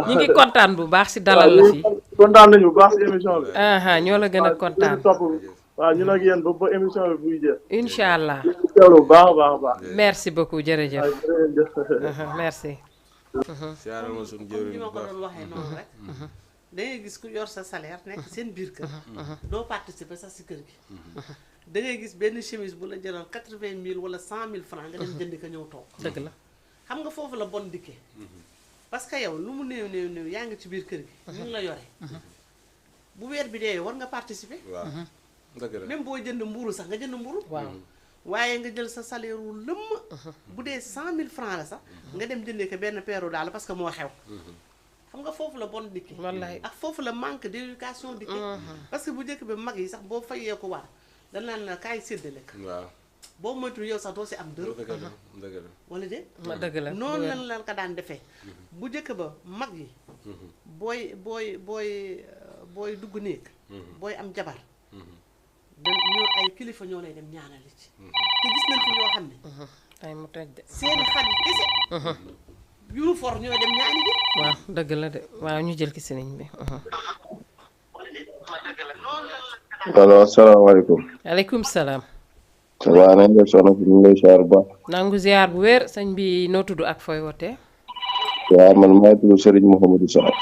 ñi ngi kontaan bu baax si dalal la fii kontaan nañu bu baax si émission bi ñoo la gën a kontaan waaw ñu nag yéen ba émission bi buy jeex incha allah teewlu bu baax a baax a baax merci beaucoup jërëjëf merci siyaare ma suñu jëwriñ ni ma ko doon waxee noonu rek da ngay gis ku yor sa salaire nekk seen biir kër doo participer sax si kër gi da ngay gis benn chemise bu la jëral 80 000 wala 100 000 francs nga dem jënd ko ñëw toog dëgg la xam nga foofu la bon dikkee parce que yow lu mu néew yaa ngi ci biir kër gi ñu ngi la yore bu weer bi dee war nga participer waaw dëgg la même boo jënd mburu sax nga jënd mburu waaw waaye nga jël sa salaire wu lëmm bu dee 100 000 francs la sax nga dem jëndee ko benn peeru daal parce que moo xew xam nga foofu la bon dikkee wallaay ak foofu la manque d'éducation dikkee parce que bu njëkk bi mag yi sax boo fayee ko war dañ naan la kaay séddale ko waaw boo moytu yow sax doo si am dërëm dëgg la wala de dëgg la noonu lan la ko daan defee bu njëkk ba mag yi booy dugg néeg booy am jabar ñoo ay kilifa ñoo lay dem ñaanali ci te gis nañ fi ñoo xam ne tay mu toj de seeni xarit kese uniforme ñoo dem ñaani bi waaw dëgg la de waaw ñu jël ki sëriñ bi allo asalaamaaleykum aleykum salaam waaw nañ def soxna si ñu lay ziar bu baax nangu ziar bu wér sëñ bi noo tudd ak fooy wootee waaw man maay tudd Serigne Mouhamadou Sarr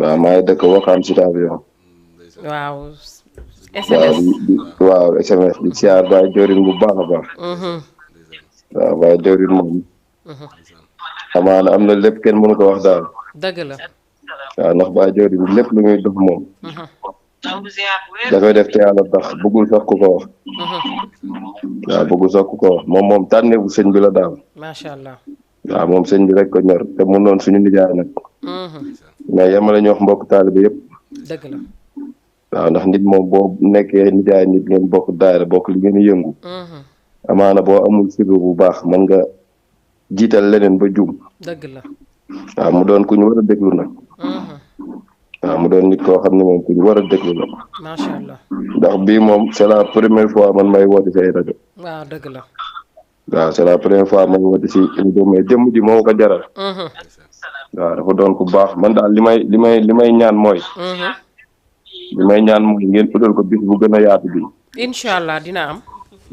waaw maay dëkk Waxaan Cité Avion waaw SMS waaw SMS di ziar baay jorin bu baax a baax waaw baay jorin moom xamaana am na lépp kenn mënu ko wax daal dëgg la waaw ndax baay jorin lépp lu muy dox moom da koy def te yàlla tax bëggul sax ku ko wax waaw bëggul sax ku ko wax moom tànneefu sëñ bi la daal macha allah waaw moom sëñ bi rek ko ñor te mu noon suñu nijaay nag mais yemale ñu wax mbokk taalibe yëpp dëgg la waaw ndax nit moom boo nekkee nijaay nit ngeen bokk daayira bokk li ngeen yëngu amaana boo amul siru bu baax mën nga jiital leneen ba juum dëgg la waaw mu doon ku ñu war a déglu nag waaw mu doon nit koo xam ne moom ku ñu war a déglu la macha allah ndax bii moom c'est la première fois man may woote si ay rajo waaw dëgg la waaw c'est la première fois may woote si émission mais jëmm ji moo ko jaral waaw dafa doon ku baax man daal li may ñaan mooy ngeen utal ko bis bu gën a yaatu bi incha allah dina am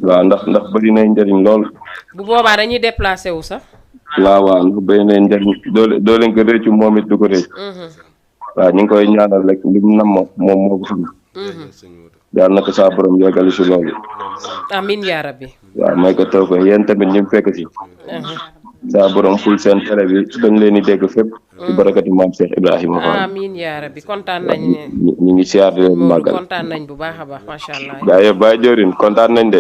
waaw ndax bëri nay njëriñ lool bu boobaa dañuy déplacé wu sax waaw ndax bëri nay njëriñ doo leen ko réccu moom it du ko réccu waaw ñu ngi koy ñaanal rek li mu nam moom moo ko xam yàlla na ko saa borom yeggali si loolu amin yaa rabbi waaw may ko taw ko yéen tamit ñu fekk si saa borom ful seen télé bi dañ leen di dégg fépp ci barakati maam Cheikh Ibrahima Fall amin yaa rabbi kontaan nañ ne ñu ngi siyaar di leen màggal kontaan nañ bu baax a baax macha allah jaajëf Baye Diorin kontaan nañ de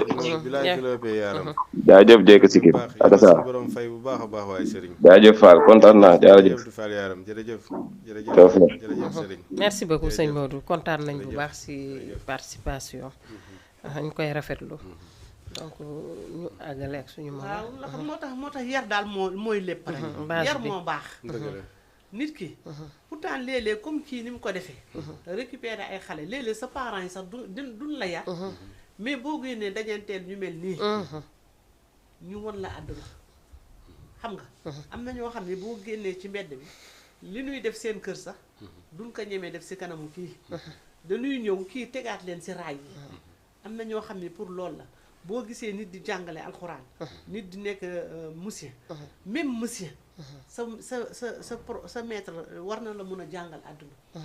jaajëf Jekk Sikir ak saa jaajëf Fall kontaan naa jaajëf merci beaucoup sëñ Modou kontaan nañ bu baax si participation ñu koy rafetlu donc ñu àggale ak suñu mën waaw moo tax yar daal mooy lépp rek yar moo baax nit ki pourtant léeg-léeg comme kii ni mu ko defee récupérer ay xale léeg-léeg sa parents yi sax duñ la yar mais boo génnee dajanteel ñu mel nii ñu won la àdduna xam nga am na ñoo xam ne boo génnee ci mbedd bi li ñuy def seen kër sax duñ ko ñemee def si kanamu kii dañuy ñëw kii tegaat leen ci raay yi am na ñoo xam ne pour loolu la boo gisee nit di jàngale alxuraan nit di nekk monsieur même monsieur sa maître war na la mun a jàngal àdduna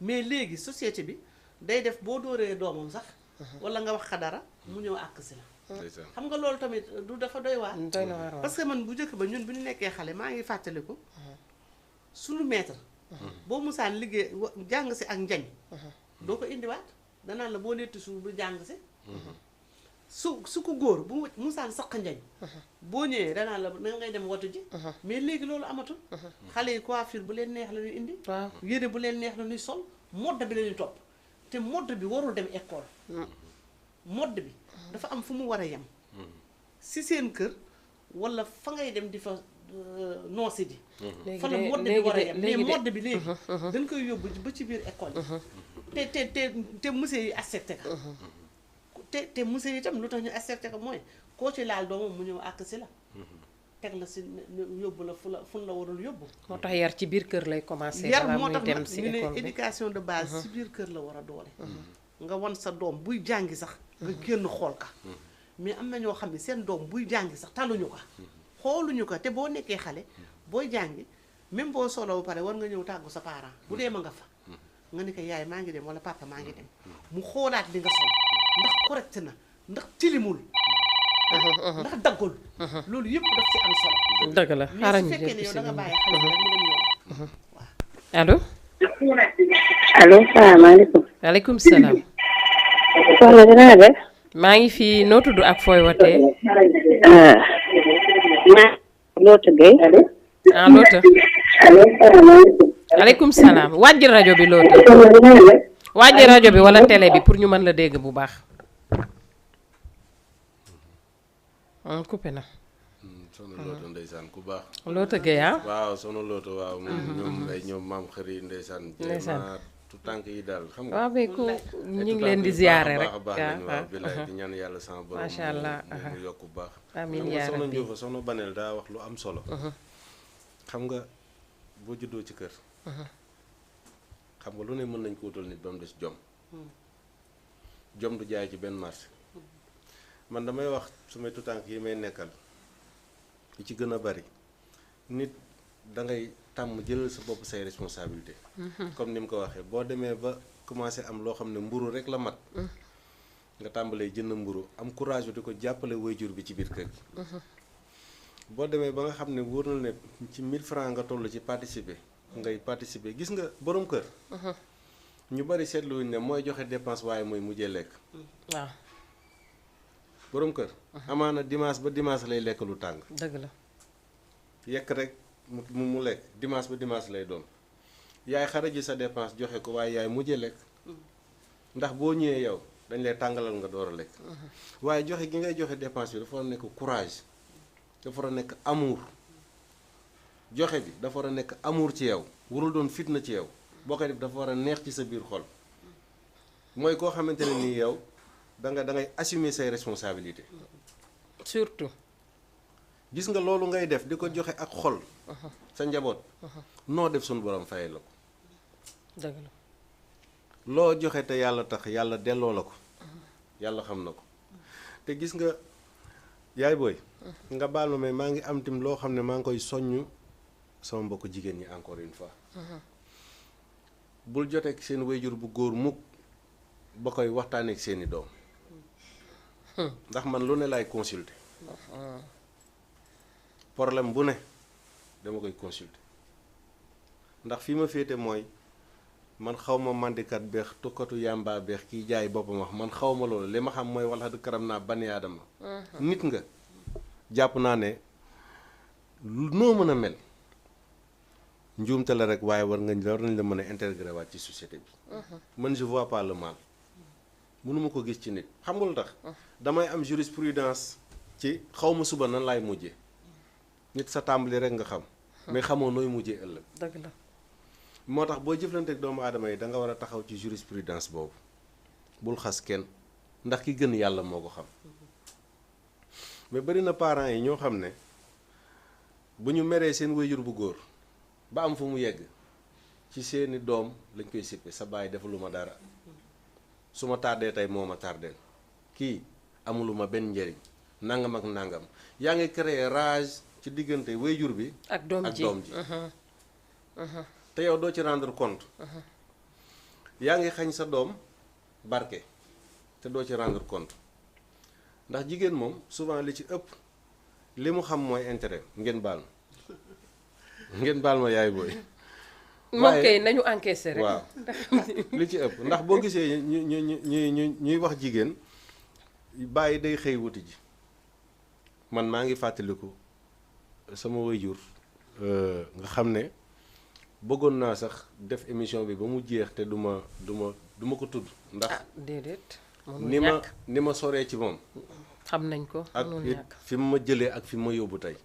mais léegi société bi day def boo dóoree doomam sax wala nga wax ka dara mu ñëw àkk si la xam nga loolu tamit du dafa doy waar parce que man bu njëkk ba ñun bu ñu nekkee xale maa ngi fàttaliku suñu maître boo musaan liggéey jàng si ak njañ doo ko indiwaat danaan la boo letti suuf bu jàng si su ko góor bu musaan saq njañ boo ñëwee danaan la na ngay dem watu ji mais léegi loolu amatul xale yi coiffure bu leen neex la ñuy indi yére bu leen neex la ñuy sol mode bi la ñuy topp te mode bi warul dem école mode bi dafa am fu mu war a yem si seen kër wala fa ngay dem di fa noosi ji fa la mode bi war a yem mais mode bi léegi dañ koy yóbbu ba ci biir école yi te musée yi accepté ka te musée yi itam lu tax ñu accepté ko mooy koo ci laal doomam mu ñëw àkk si la teg la si yóbbu la fun la warul yóbbu moo tax yar ci biir kër lay commencé yar moo tax nag ñu ne éducation de base ci biir kër la war a doole nga wan sa doom buy jàngi sax nga génn xool ka mais am na ñoo xam ne seen doom buy jàngi sax taluñu ko xooluñu ko te boo nekkee xale booy jàngi même boo solo ba pare war nga ñëw tàggu sa parent bu dee ma nga fa nga ne ko yaay maa ngi dem wala papa maa ngi dem mu xoolaat li nga sol ndax correct na ndax tilimul ndax daggul loolu yëpp daf ci am solo dëgg la xaaral ñu mais su fekkee ne yow da nga bàyyi xale rek mu dem yoon waaw allo allo salaamaaleykum waaleykum salaam soxna si naa def maa ngi fii noo tudd ak fooy watee Loota Gueye Loota aleykum salaam wàjji rajo bi Loota wàjji rajo bi wala télé bi pour ñu mën la dégg bu baax coupé na sono Loota ndeysaan ku baax Loota Gueye waaw sono Loota waaw ñoom ay ñoom maam xëri ndeysaan tu tànk yi daal xam nga waaw mais ku ñu ngi leen di ziyaare rek waaw bilaay di ñaan yàlla sama borom macha allah mu yokk bu baax amiin yaa soxna rabbi Ndioufou soxna Banel daa wax lu am solo xam nga boo juddoo ci kër xam nga lu ne mën nañ ko wutal nit ba mu des jom jom du jaay ci benn marché man damay wax sumay tutànk yi may nekkal yi ci gën a bari nit da ngay tàmm jëlal sa bopp say responsabilité comme ni mu ko waxee boo demee ba commencé am loo xam ne mburu rek la mat nga tàmbalee jënd mburu am courage bi di ko jàppale waajur bi ci biir kër gi boo demee ba nga xam ne wóor na ne ci 1000 francs nga toll ci participer ngay participer gis nga borom kër ñu bari seetluwuñ ne mooy joxe dépense waaye mooy mujjee lekk waaw borom kër amaana dimanche ba dimanche lay lekk lu tàng dëgg la yekk rek mu lekk dimanche ba dimanche lay doon yaay xaraji sa dépense joxe ko waaye yaay mujjee lekk ndax boo ñëwee yow dañ lay tàngalal nga door a lekk waaye joxe gi ngay joxe dépense bi dafa war a nekk courage dafa war a nekk amour joxe bi dafa war a nekk amour ci yow warul doon fitna ci yow boo koy def dafa war a neex ci sa biir xol mooy koo xamante ne nii yow da ngay assumer say responsabilités surtout gis nga loolu ngay def di ko joxe ak xol sa njaboot noo def suñu borom fayee la ko dëgg la loo joxe te yàlla tax yàlla delloo la ko yàlla xam na ko te gis nga yaay booy nga baal ma mais maa ngi am tim loo xam ne maa ngi koy soññ sama mbokk jigéen ñi encore une fois bul joteeg seen wayjur bu góor mukk ba koy waxtaaneek seeni doom ndax man lu ne laay consulter problème bu ne dama koy consulter ndax fi ma féete mooy man xaw ma mandikat beex tukkatu yàmbaa beex kiy jaay boppam wax man xaw ma loolu li ma xam mooy wala karam naa bani aadama nit nga jàpp naa ne noo mën a mel njuumte la rek waaye war nañ la mën a intégrer waat ci société bi man je vois pas le mal mënuma ko gis ci nit xam nga lu tax damay am jurisprudence ci xaw ma suba nan laay mujjee nit sa tàmbali rek nga xam mais xamoo nooy mujjee ëllëg dëgg la moo tax boo jëflanteek doomu aadama yi da nga war a taxaw ci jurisprudence boobu bul xas kenn ndax ki gën yàlla moo ko xam mais bari na parents yi ñoo xam ne bu ñu meree seen wayjur bu góor ba am fu mu yegg ci seeni doom lañ koy sippe sa baay defaluma dara su ma tardé tey moo ma tardeel kii amuluma benn njëriñ nangam ak nangam yaa ngi créer rage ci diggante waajur bi ak doom ji te yow doo ci rendre compte yaa ngi xañ sa doom barke te doo ci rendre compte ndax jigéen moom souvent li ci ëpp li mu xam mooy intérêt ngeen baal ma yaay booy moom kay nañu encaissé rek waaw li ci ëpp ndax boo gisee ñuy wax jigéen bàyyi day xëy wuti ji man maa ngi fàttaliku sama waajur nga xam ne bëggoon naa sax def émission bi ba mu jeex te du ma ko tudd ndax déedéet ni ma soree ci moom xam nañ ko ak fi mu ma jëlee ak fi mu ma yóbbu tey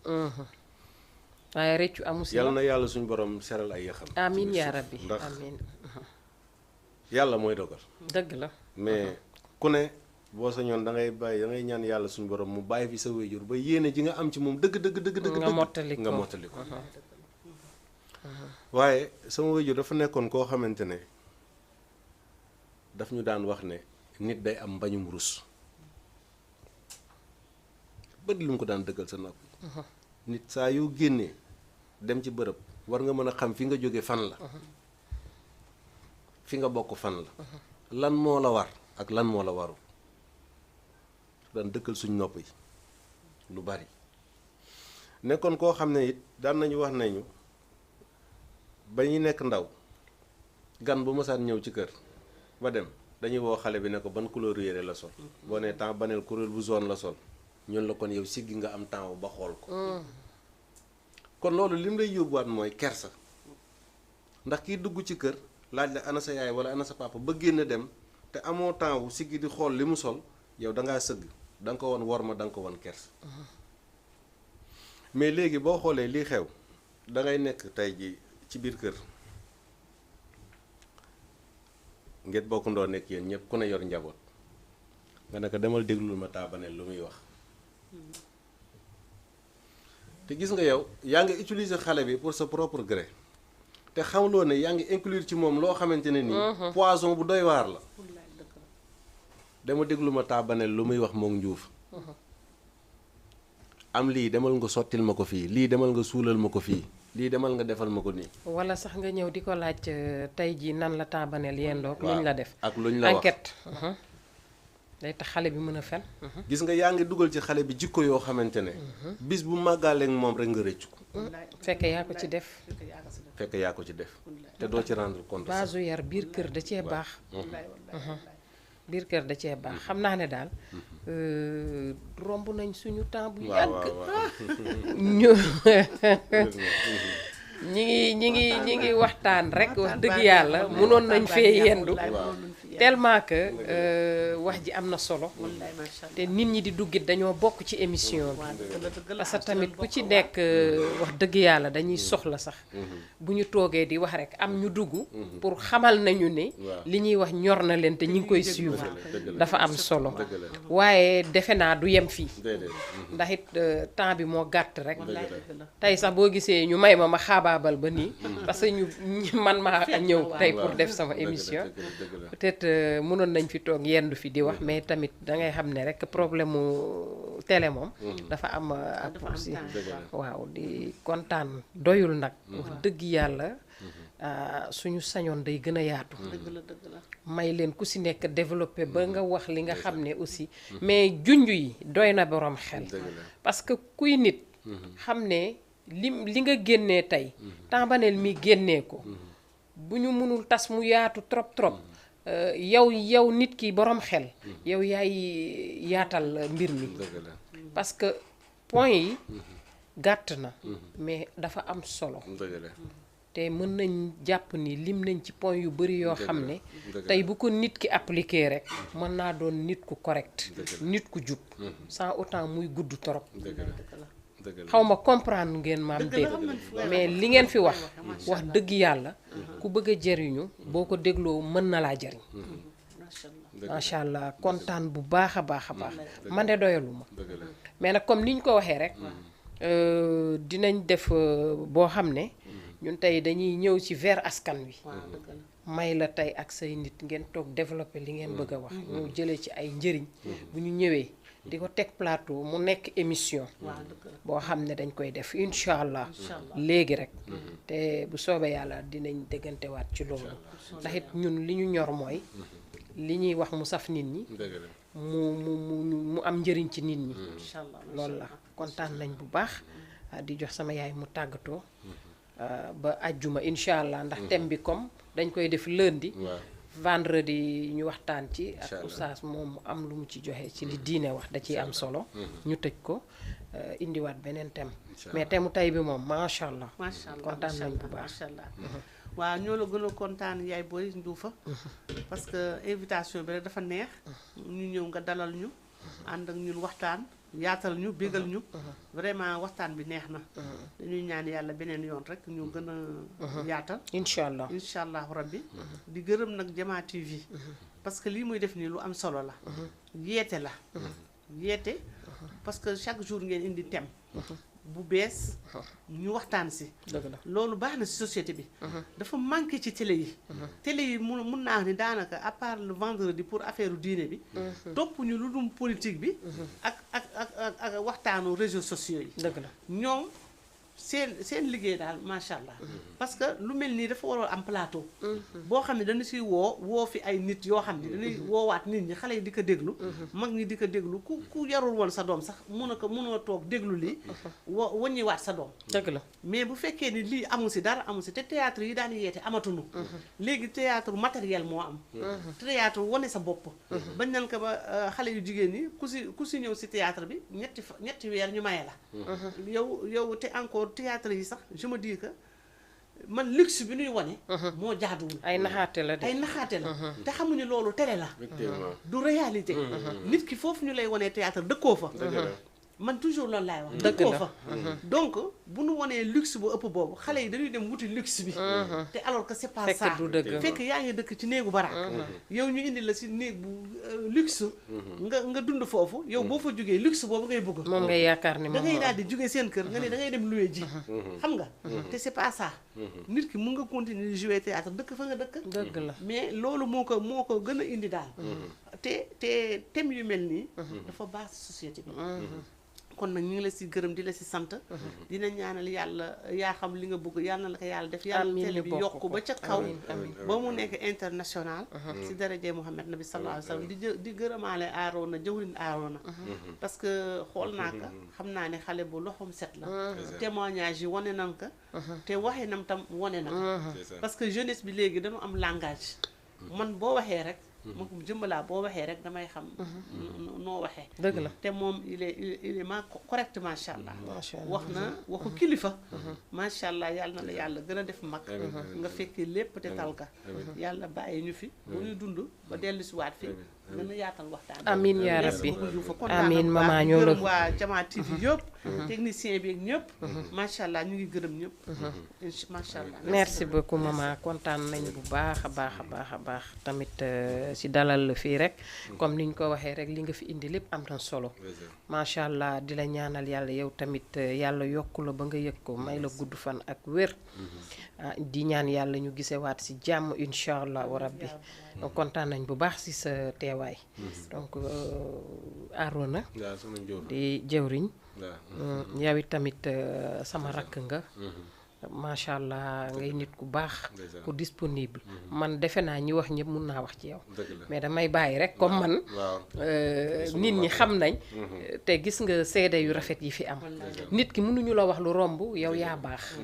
waaye rëccu amu si yàlla na yàlla suñu borom seral ay yaxam amiin yaa rabbi ndax amiin yàlla mooy dogal dëgg la mais ku ne boo sañoon da ngay ñaan yàlla suñu borom mu bàyyi fi sa waajur ba yéene ji nga am ci moom dëgg nga mottali ko waaye sama waajur dafa nekkoon koo xamante ne daf ñu daan wax ne nit day am mbañum rus bëri lu mu ko daan dëggal sa nopp nit saa yoo génnee dem ci bërëb war nga mën a xam fi nga jóge fan la fi nga bokk fan la lan moo la war ak lan moo la waru daan dëkkal suñ nopp yi lu bari nekkoon koo xam ne it daan nañu wax nañu ba ñuy nekk ndaw gan bu mësaan ñëw ci kër ba dem dañuy woo xale bi ne ko ban couleur yére la sol boo nee temps baneel couleur bu jaune la sol ñun la kon yow siggi nga am temps ba xool ko kon loolu lim lay yóbbuwaat mooy kersa ndax kiy dugg ci kër laaj la ana sa yaay wala ana sa papa ba génn dem te amoo temps wu siggi di xool li mu sol yow da ngaa sëgg da nga ko won worma da nga ko won kersa mais léegi boo xoolee lii xew da ngay nekk tey ji ci biir kër ngeen bokkundoo nekk yéen ñëpp ku ne yor njaboot nga ne ko demal déglul ma taabaneel lu muy wax te gis nga yow yaa ngi utiliser xale bi pour sa propre gré te xamloo ne yaa ngi inclure ci moom loo xamante ne nii poison bu doy waar la dama déglu ma taabaneel lu muy wax moom njuuf am lii demal nga sottil ma ko fii lii demal nga suulal ma ko fii lii demal nga defal ma ko nii wala sax nga ñëw di ko laaj tey jii nan la taabaneel yendoog luñ la def ak luñ la wax enquête day tax xale bi mën a fen gis nga yaa ngi dugal ci xale bi jikko yoo xamante ne bis bu màggaaleeg moom rek nga rëccu ko fekk yaa ko ci def te doo ci rendre compte baasu yar biir kër da cee baax biir kër da cee baax xam naa ne daal romb nañ suñu temps bu yàgg ñu ñi ngi waxtaan rek wax dëgg yàlla mënoon nañ fee yendu tellement que wax ji am na solo te nit ñi di duggit dañoo bokk ci émission bi parce que tamit ku ci nekk wax dëgg yàlla dañuy soxla sax bu ñu toogee di wax rek am ñu dugg pour xamal nañu ne li ñuy wax ñor na leen te ñi ngi koy suivre dafa am solo waaye defe naa du yem fii ndax it temps bi moo gàtt rek tey sax boo gisee ñu may ma xaabaabal ba nii parce que ñu man maa ñëw tey pour def sama émission peut-être mënoon nañ fi toog yendu fi di wax mais tamit dangay xam ne rek problème mu télé moom dafa am approche waaw di kontaan doyul nag wax dëgg yàlla suñu sañoon day gën a yaatu may leen ku si nekk développé ba nga wax li nga xam ne aussi mais junj yi doy na borom xel parce que kuy nit xam ne li nga génnee tey tàmbaneel mi génnee ko bu ñu mënul tas mu yaatu trop yow nit ki borom xel yow yaay yaatal mbir mi parce que point yi gàtt na mais dafa am solo te mën nañ jàpp ni lim nañ ci point yu bari yoo xam ne tey bu ko nit ki appliqué rek mën naa doon nit ku correct nit ku jub sans autant muy gudd trop xaw ma comprendre ngeen maam dégg mais li ngeen fi wax dëgg yàlla ku bëgg a jëriñu boo ko dégloo mën na laa jëriñ macha allah kontaan bu baax a baax man de doyalu ma mais nag comme ni ñu ko waxee rek dinañ def boo xam ne ñun tey dañuy ñëw ci vers askan wi may la tey ak say nit ngeen toog développer li ngeen bëgg a wax ñu jëlee ci ay njëriñ bu ñu ñëwee di ko teg plateau mu nekk émission boo xam ne dañ koy def incha allah léegi rek te bu soobee yàlla dinañ déggantewaat ci loolu ndax it ñun li ñu ñor mooy li ñuy wax mu saf nit ñi mu am njëriñ ci nit ñi loolu la kontaan nañ bu baax di jox sama yaay mu tàggatoo ba àjjuma incha allah ndax thème bi comme dañ koy def lundi vendredi ñu waxtaan ci ak oustaz moom mu am lu mu ci joxe ci li diine wax da ciy am solo ñu tëj ko indiwaat beneen thème mais thème tey bi moom macha allah kontaan nañ bu baax waaw ñoo la gën a kontaan yaay booy Nduufa parce que invitation bi rek dafa neex ñu ñëw nga dalal ñu ànd ak ñun waxtaan yaatal ñu bégal ñu vraiment waxtaan bi neex na dañuy ñaan yàlla beneen yoon rek ñu gën a yaatal incha allah rabbi di gërëm nag Jama TV parce que lii muy def nii lu am solo la yeete la yeete parce que chaque jour ngeen indi thème bu bees ñu waxtaan si loolu baax na si société bi dafa manqué ci télé yi mun naa ni daanaka à part le vendredi pour affaire diine bi topp ñu lu dum politique bi ak waxtaanu réseaux sociaux yi ñoom seen liggéey daal macha allah parce que lu mel nii dafa war a am plateau boo xam ne dañu siy woo fi ay nit yoo xam ne dañuy woowaat nit ñi xale yi di ko déglu mag ñi di ko déglu ku yarul woon sa doom sax mënoo toog déglu lii waññiwaat sa doom dëgg la mais bu fekkee ni lii amul si dara amul si te théâtre yi daan yeete amatunu léegi théâtre matériel moo am théâtre wane sa bopp bañ nan ko ba xale yu jigéen ñi ku si ñëw si théâtre bi ñetti weer ñu maye la yow te encore théâtre yi sax je me dis que man luxe bi ñuy wane moo jaaduwul ay naxaate la te xamuñu loolu télé la du réalité nit ki foofu ñu lay wanee théâtre dëkkoo fa man toujours loolu laay wax dëkkoo fa donc bu nu wanee luxe bu ëpp boobu xale yi dañuy dem wuti luxe bi te alors que c'est pas ça fekk yaa ngi dëkk ci néegu baraak yow ñu indi la si néeg bu luxe nga dund foofu yow boo fa jógee luxe boobu ngay bëgg moom ngay yaakaar ni moom da ngay daal di jógee seen kër nga ne da ngay dem louer ji xam nga te c'est pas ça nit ki mun nga continuer di jouer théâtre dëkk fa nga dëkk dëgg la mais loolu moo ko gën a indi daal te thème yu mel nii dafa baax société bi kon nag ñu ngi la si gërëm di la si sant dina ñaanal yàlla yaa xam li nga bëgg yàlla na la ko yàlla def yàlla télé bi yokku ba ca kaw ba mu nekk international si daraje Muhammad nabi sallallahu alayhi wa sallam di gërëmaale Arona jëwriñ Arona parce que xool naa ko xam naa ne xale bu loxoom set la témoignage yi wane nan ko te waxee nam tam wane na ko parce que jeunesse bi léegi dañu am langage man boo waxee rek moom jëmbalaa boo waxee rek damay xam noo waxee dëgg la te moom il est correct macha allah wax na waxu kilifa macha allah yàlla na la yàlla gën a def mag nga fekkee lépp te talka yàlla bàyyi ñu fi bu ñu dund ba dellu si waat fi gën a yaatal waxtaan amiin yaa rabbi amiin maman ñoo la waa Jama TV yëpp technicien bi ak ñëpp macha allah ñu ngi gërëm ñëpp macha allah merci beaucoup maman kontaan nañ bu baax a baax tamit si dalal la fii rek comme niñ ko waxee rek li nga fi indi lépp am na solo macha allah di la ñaanal yàlla yow tamit yàlla yokku la ba nga yëg ko may la gudd fan ak wér di ñaan yàlla ñu gisewaat si jàmm incha allah wa rabbi kontaan nañ bu baax si sa teewaay donc Arona di jëwriñ yow tamit sama rakk nga macha allah ngay nit ku baax ku disponible man defe naa ñi wax ñëpp mun naa wax ci yow mais damay bàyyi rek comme man nit ñi xam nañ te gis nga seede yu rafet yi fi am nit ki mënuñu la wax lu romb yow yaa baax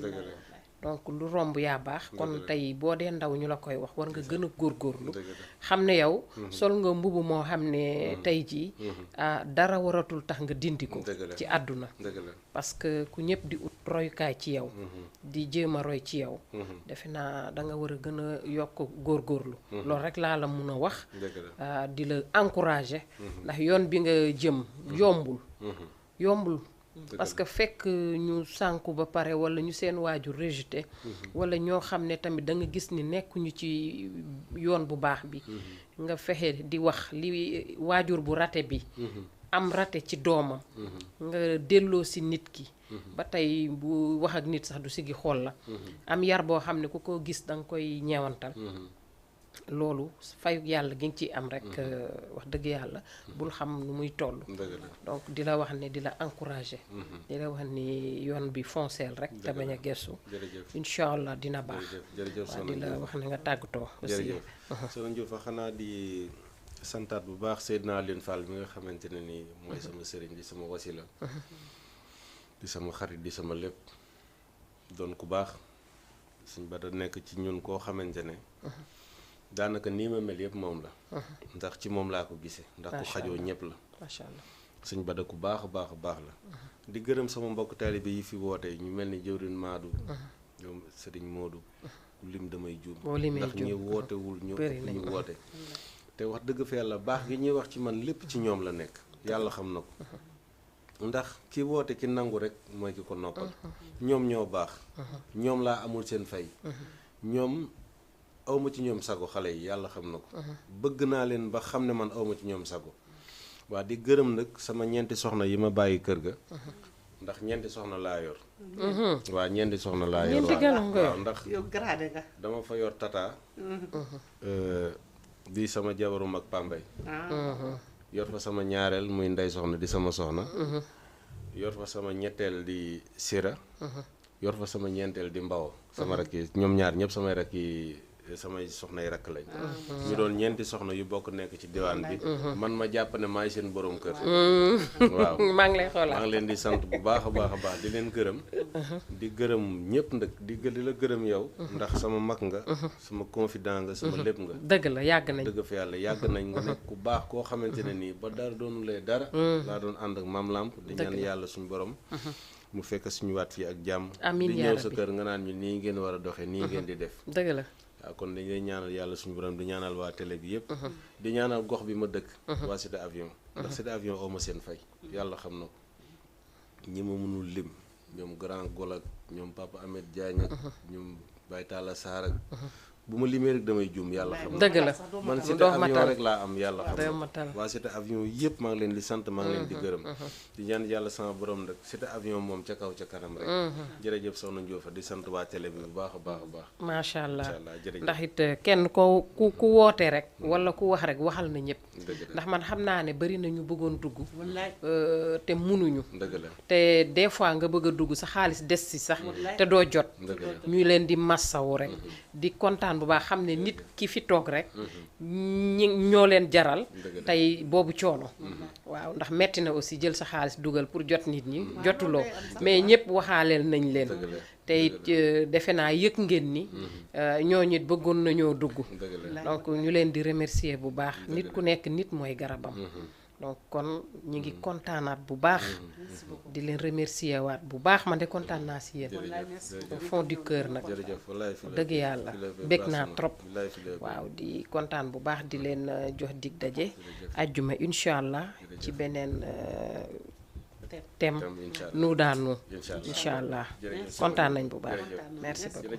donc lu romb yaa baax kon tey boo dee ndaw ñu la koy wax war nga gën a góorgóorlu xam ne yow sol nga mbubu moo xam ne tey jii dara waratul tax nga dindi ko ci àdduna parce que ku ñëpp di ut royukaay ci yow di jéem a roy ci yow defe naa da nga war a gën a yokk góorgóorlu loolu rek laa la mun a wax di la encourager ndax yoon bi nga jëm yombul parce que fekk ñu sànku ba pare wala ñu seen waajur rejeté wala ñoo xam ne tamit da nga gis ni nekkuñu ci yoon bu baax bi nga fexe di wax li waajur bu raté bi am raté ci doomam nga delloo si nit ki ba tey bu wax ak nit sax du sigi xool la am yar boo xam ne ku ko gis danga koy ñeewantal loolu fayu yàlla gi nga ciy am rek wax dëgg yàlla bul xam nu muy toll donc di la wax ne di la encourager di la wax ni yoon bi fonceel rek te bañ a gestu incha allah dina baax waaw di la wax ne nga tàggatoo aussi Soxna Ndiouf xanaa di santaat bu baax Seydina Alioune Fall mi nga xamante ne nii mooy sama sëriñ di sama wasila di sama xarit di sama lépp doon ku baax suñ ba da nekk ci ñun koo xamante ne daanaka nii ma mel yëpp moom la ndax ci moom laa ko gisee ndax ku xajoo ñëpp la macha allah suñ ba da ku baax a baax la di gërëm sama mbokk taalibe yi fi woote ñu mel ni jëwrin Maadu ñoom sëriñ Moodu ku lim damay juum ndax ñi wootewul ñu ñu woote te wax dëgg fa yàlla baax gi ñuy wax ci man lépp ci ñoom la nekk yàlla xam na ko ndax ki woote ki nangu rek mooy ki ko noppal ñoom ñoo baax ñoom laa amul seen fay ñoom awma ci ñoom sago xale yi yàlla xam na ko bëgg naa leen ba xam ne man awma ci ñoom sago waa di gërëm nag sama ñeenti soxna yi ma bàyyi kër ga ndax ñeenti soxna laa yor waa ñeenti soxna laa yor waaw ndax yow gradé nga dama fa yor tata di sama jabaru mag Pambay yor fa sama ñaareel muy ndey soxna di sama soxna yor fa sama ñetteel di Sira yor fa sama ñeenteel di Mbawo sama rakk yi ñoom ñaar ñëpp samay rakk yi samay soxna yi rakk lañ ñu doon ñeenti soxna yu bokk nekk ci diwaan bi man ma jàpp ne maay seen borom kër waaw maa ngi lay xoolaat maa ngi leen di sant bu baax a baax di leen gërëm di gërëm ñëpp nag di la gërëm yow ndax sama mag nga sama confident nga sama lépp nga dëgg la yàgg nañ dëgg fa yàlla yàgg nañ nga nekk ku baax koo xamante ne nii ba dara doonu lay dara laa doon ànd ak Maam Lamp di ñaan yàlla suñu borom mu fekk suñu waat fii ak jàmm di ñëw sa kër nga naan ñu nii ngeen war a doxee nii ngeen di def dëgg la waaw kon dañ lay ñaanal yàlla suñu borom di ñaanal waa télé bi yëpp di ñaanal gox bi ma dëkk waa Cité Avion ndax Cité Avion oo ma seen fay yàlla xam na ko ñi ma mënul lim ñoom grand Golak ñoom Papa Ahmed Diagne ak ñoom Baye Talla Sarr ak bu ma limee rek damay juum yàlla xam na dëgg la man Cité Avion rek laa am yàlla xam na waa Cité Avion yëpp maa ngi leen di sant maa ngi leen di gërëm di ñaan yàlla sama borom nag Cité Avion moom ca kaw ca kanam rek jërëjëf Soxna Ndiouf di sant waa télé bi bu baax a baax macha allah ndax it kenn ku woote rek wala ku wax rek waxal na ñëpp ndax man xam naa ne bari na ñu bëggoon dugg te munuñu dëgg la te des fois nga bëgg a dugg sa xaalis des si sax te doo jot ñuy leen di massawu rek di kontaan bu baax xam ne nit ki fi toog rek ñoo leen jaral tey boobu coono waaw ndax metti na aussi jël sa xaalis dugal pour jot nit ñi jotuloo mais ñëpp waxaaleel nañ leen te it defe naa yëg ngeen ni ñooñu it bëggoon nañoo dugg donc ñu leen di remercier bu baax nit ku nekk nit mooy garabam donc kon ñi ngi kontaanaat bu baax di leen remercier waat bu baax man de kontaan naa si yéen au fond du cœur nag dëgg yàlla bég naa trop waaw di kontaan bu baax di leen jox dig daje ajjuma incha allah ci beneen thème nu daanu incha allah kontaan nañ bu baax merci beaucoup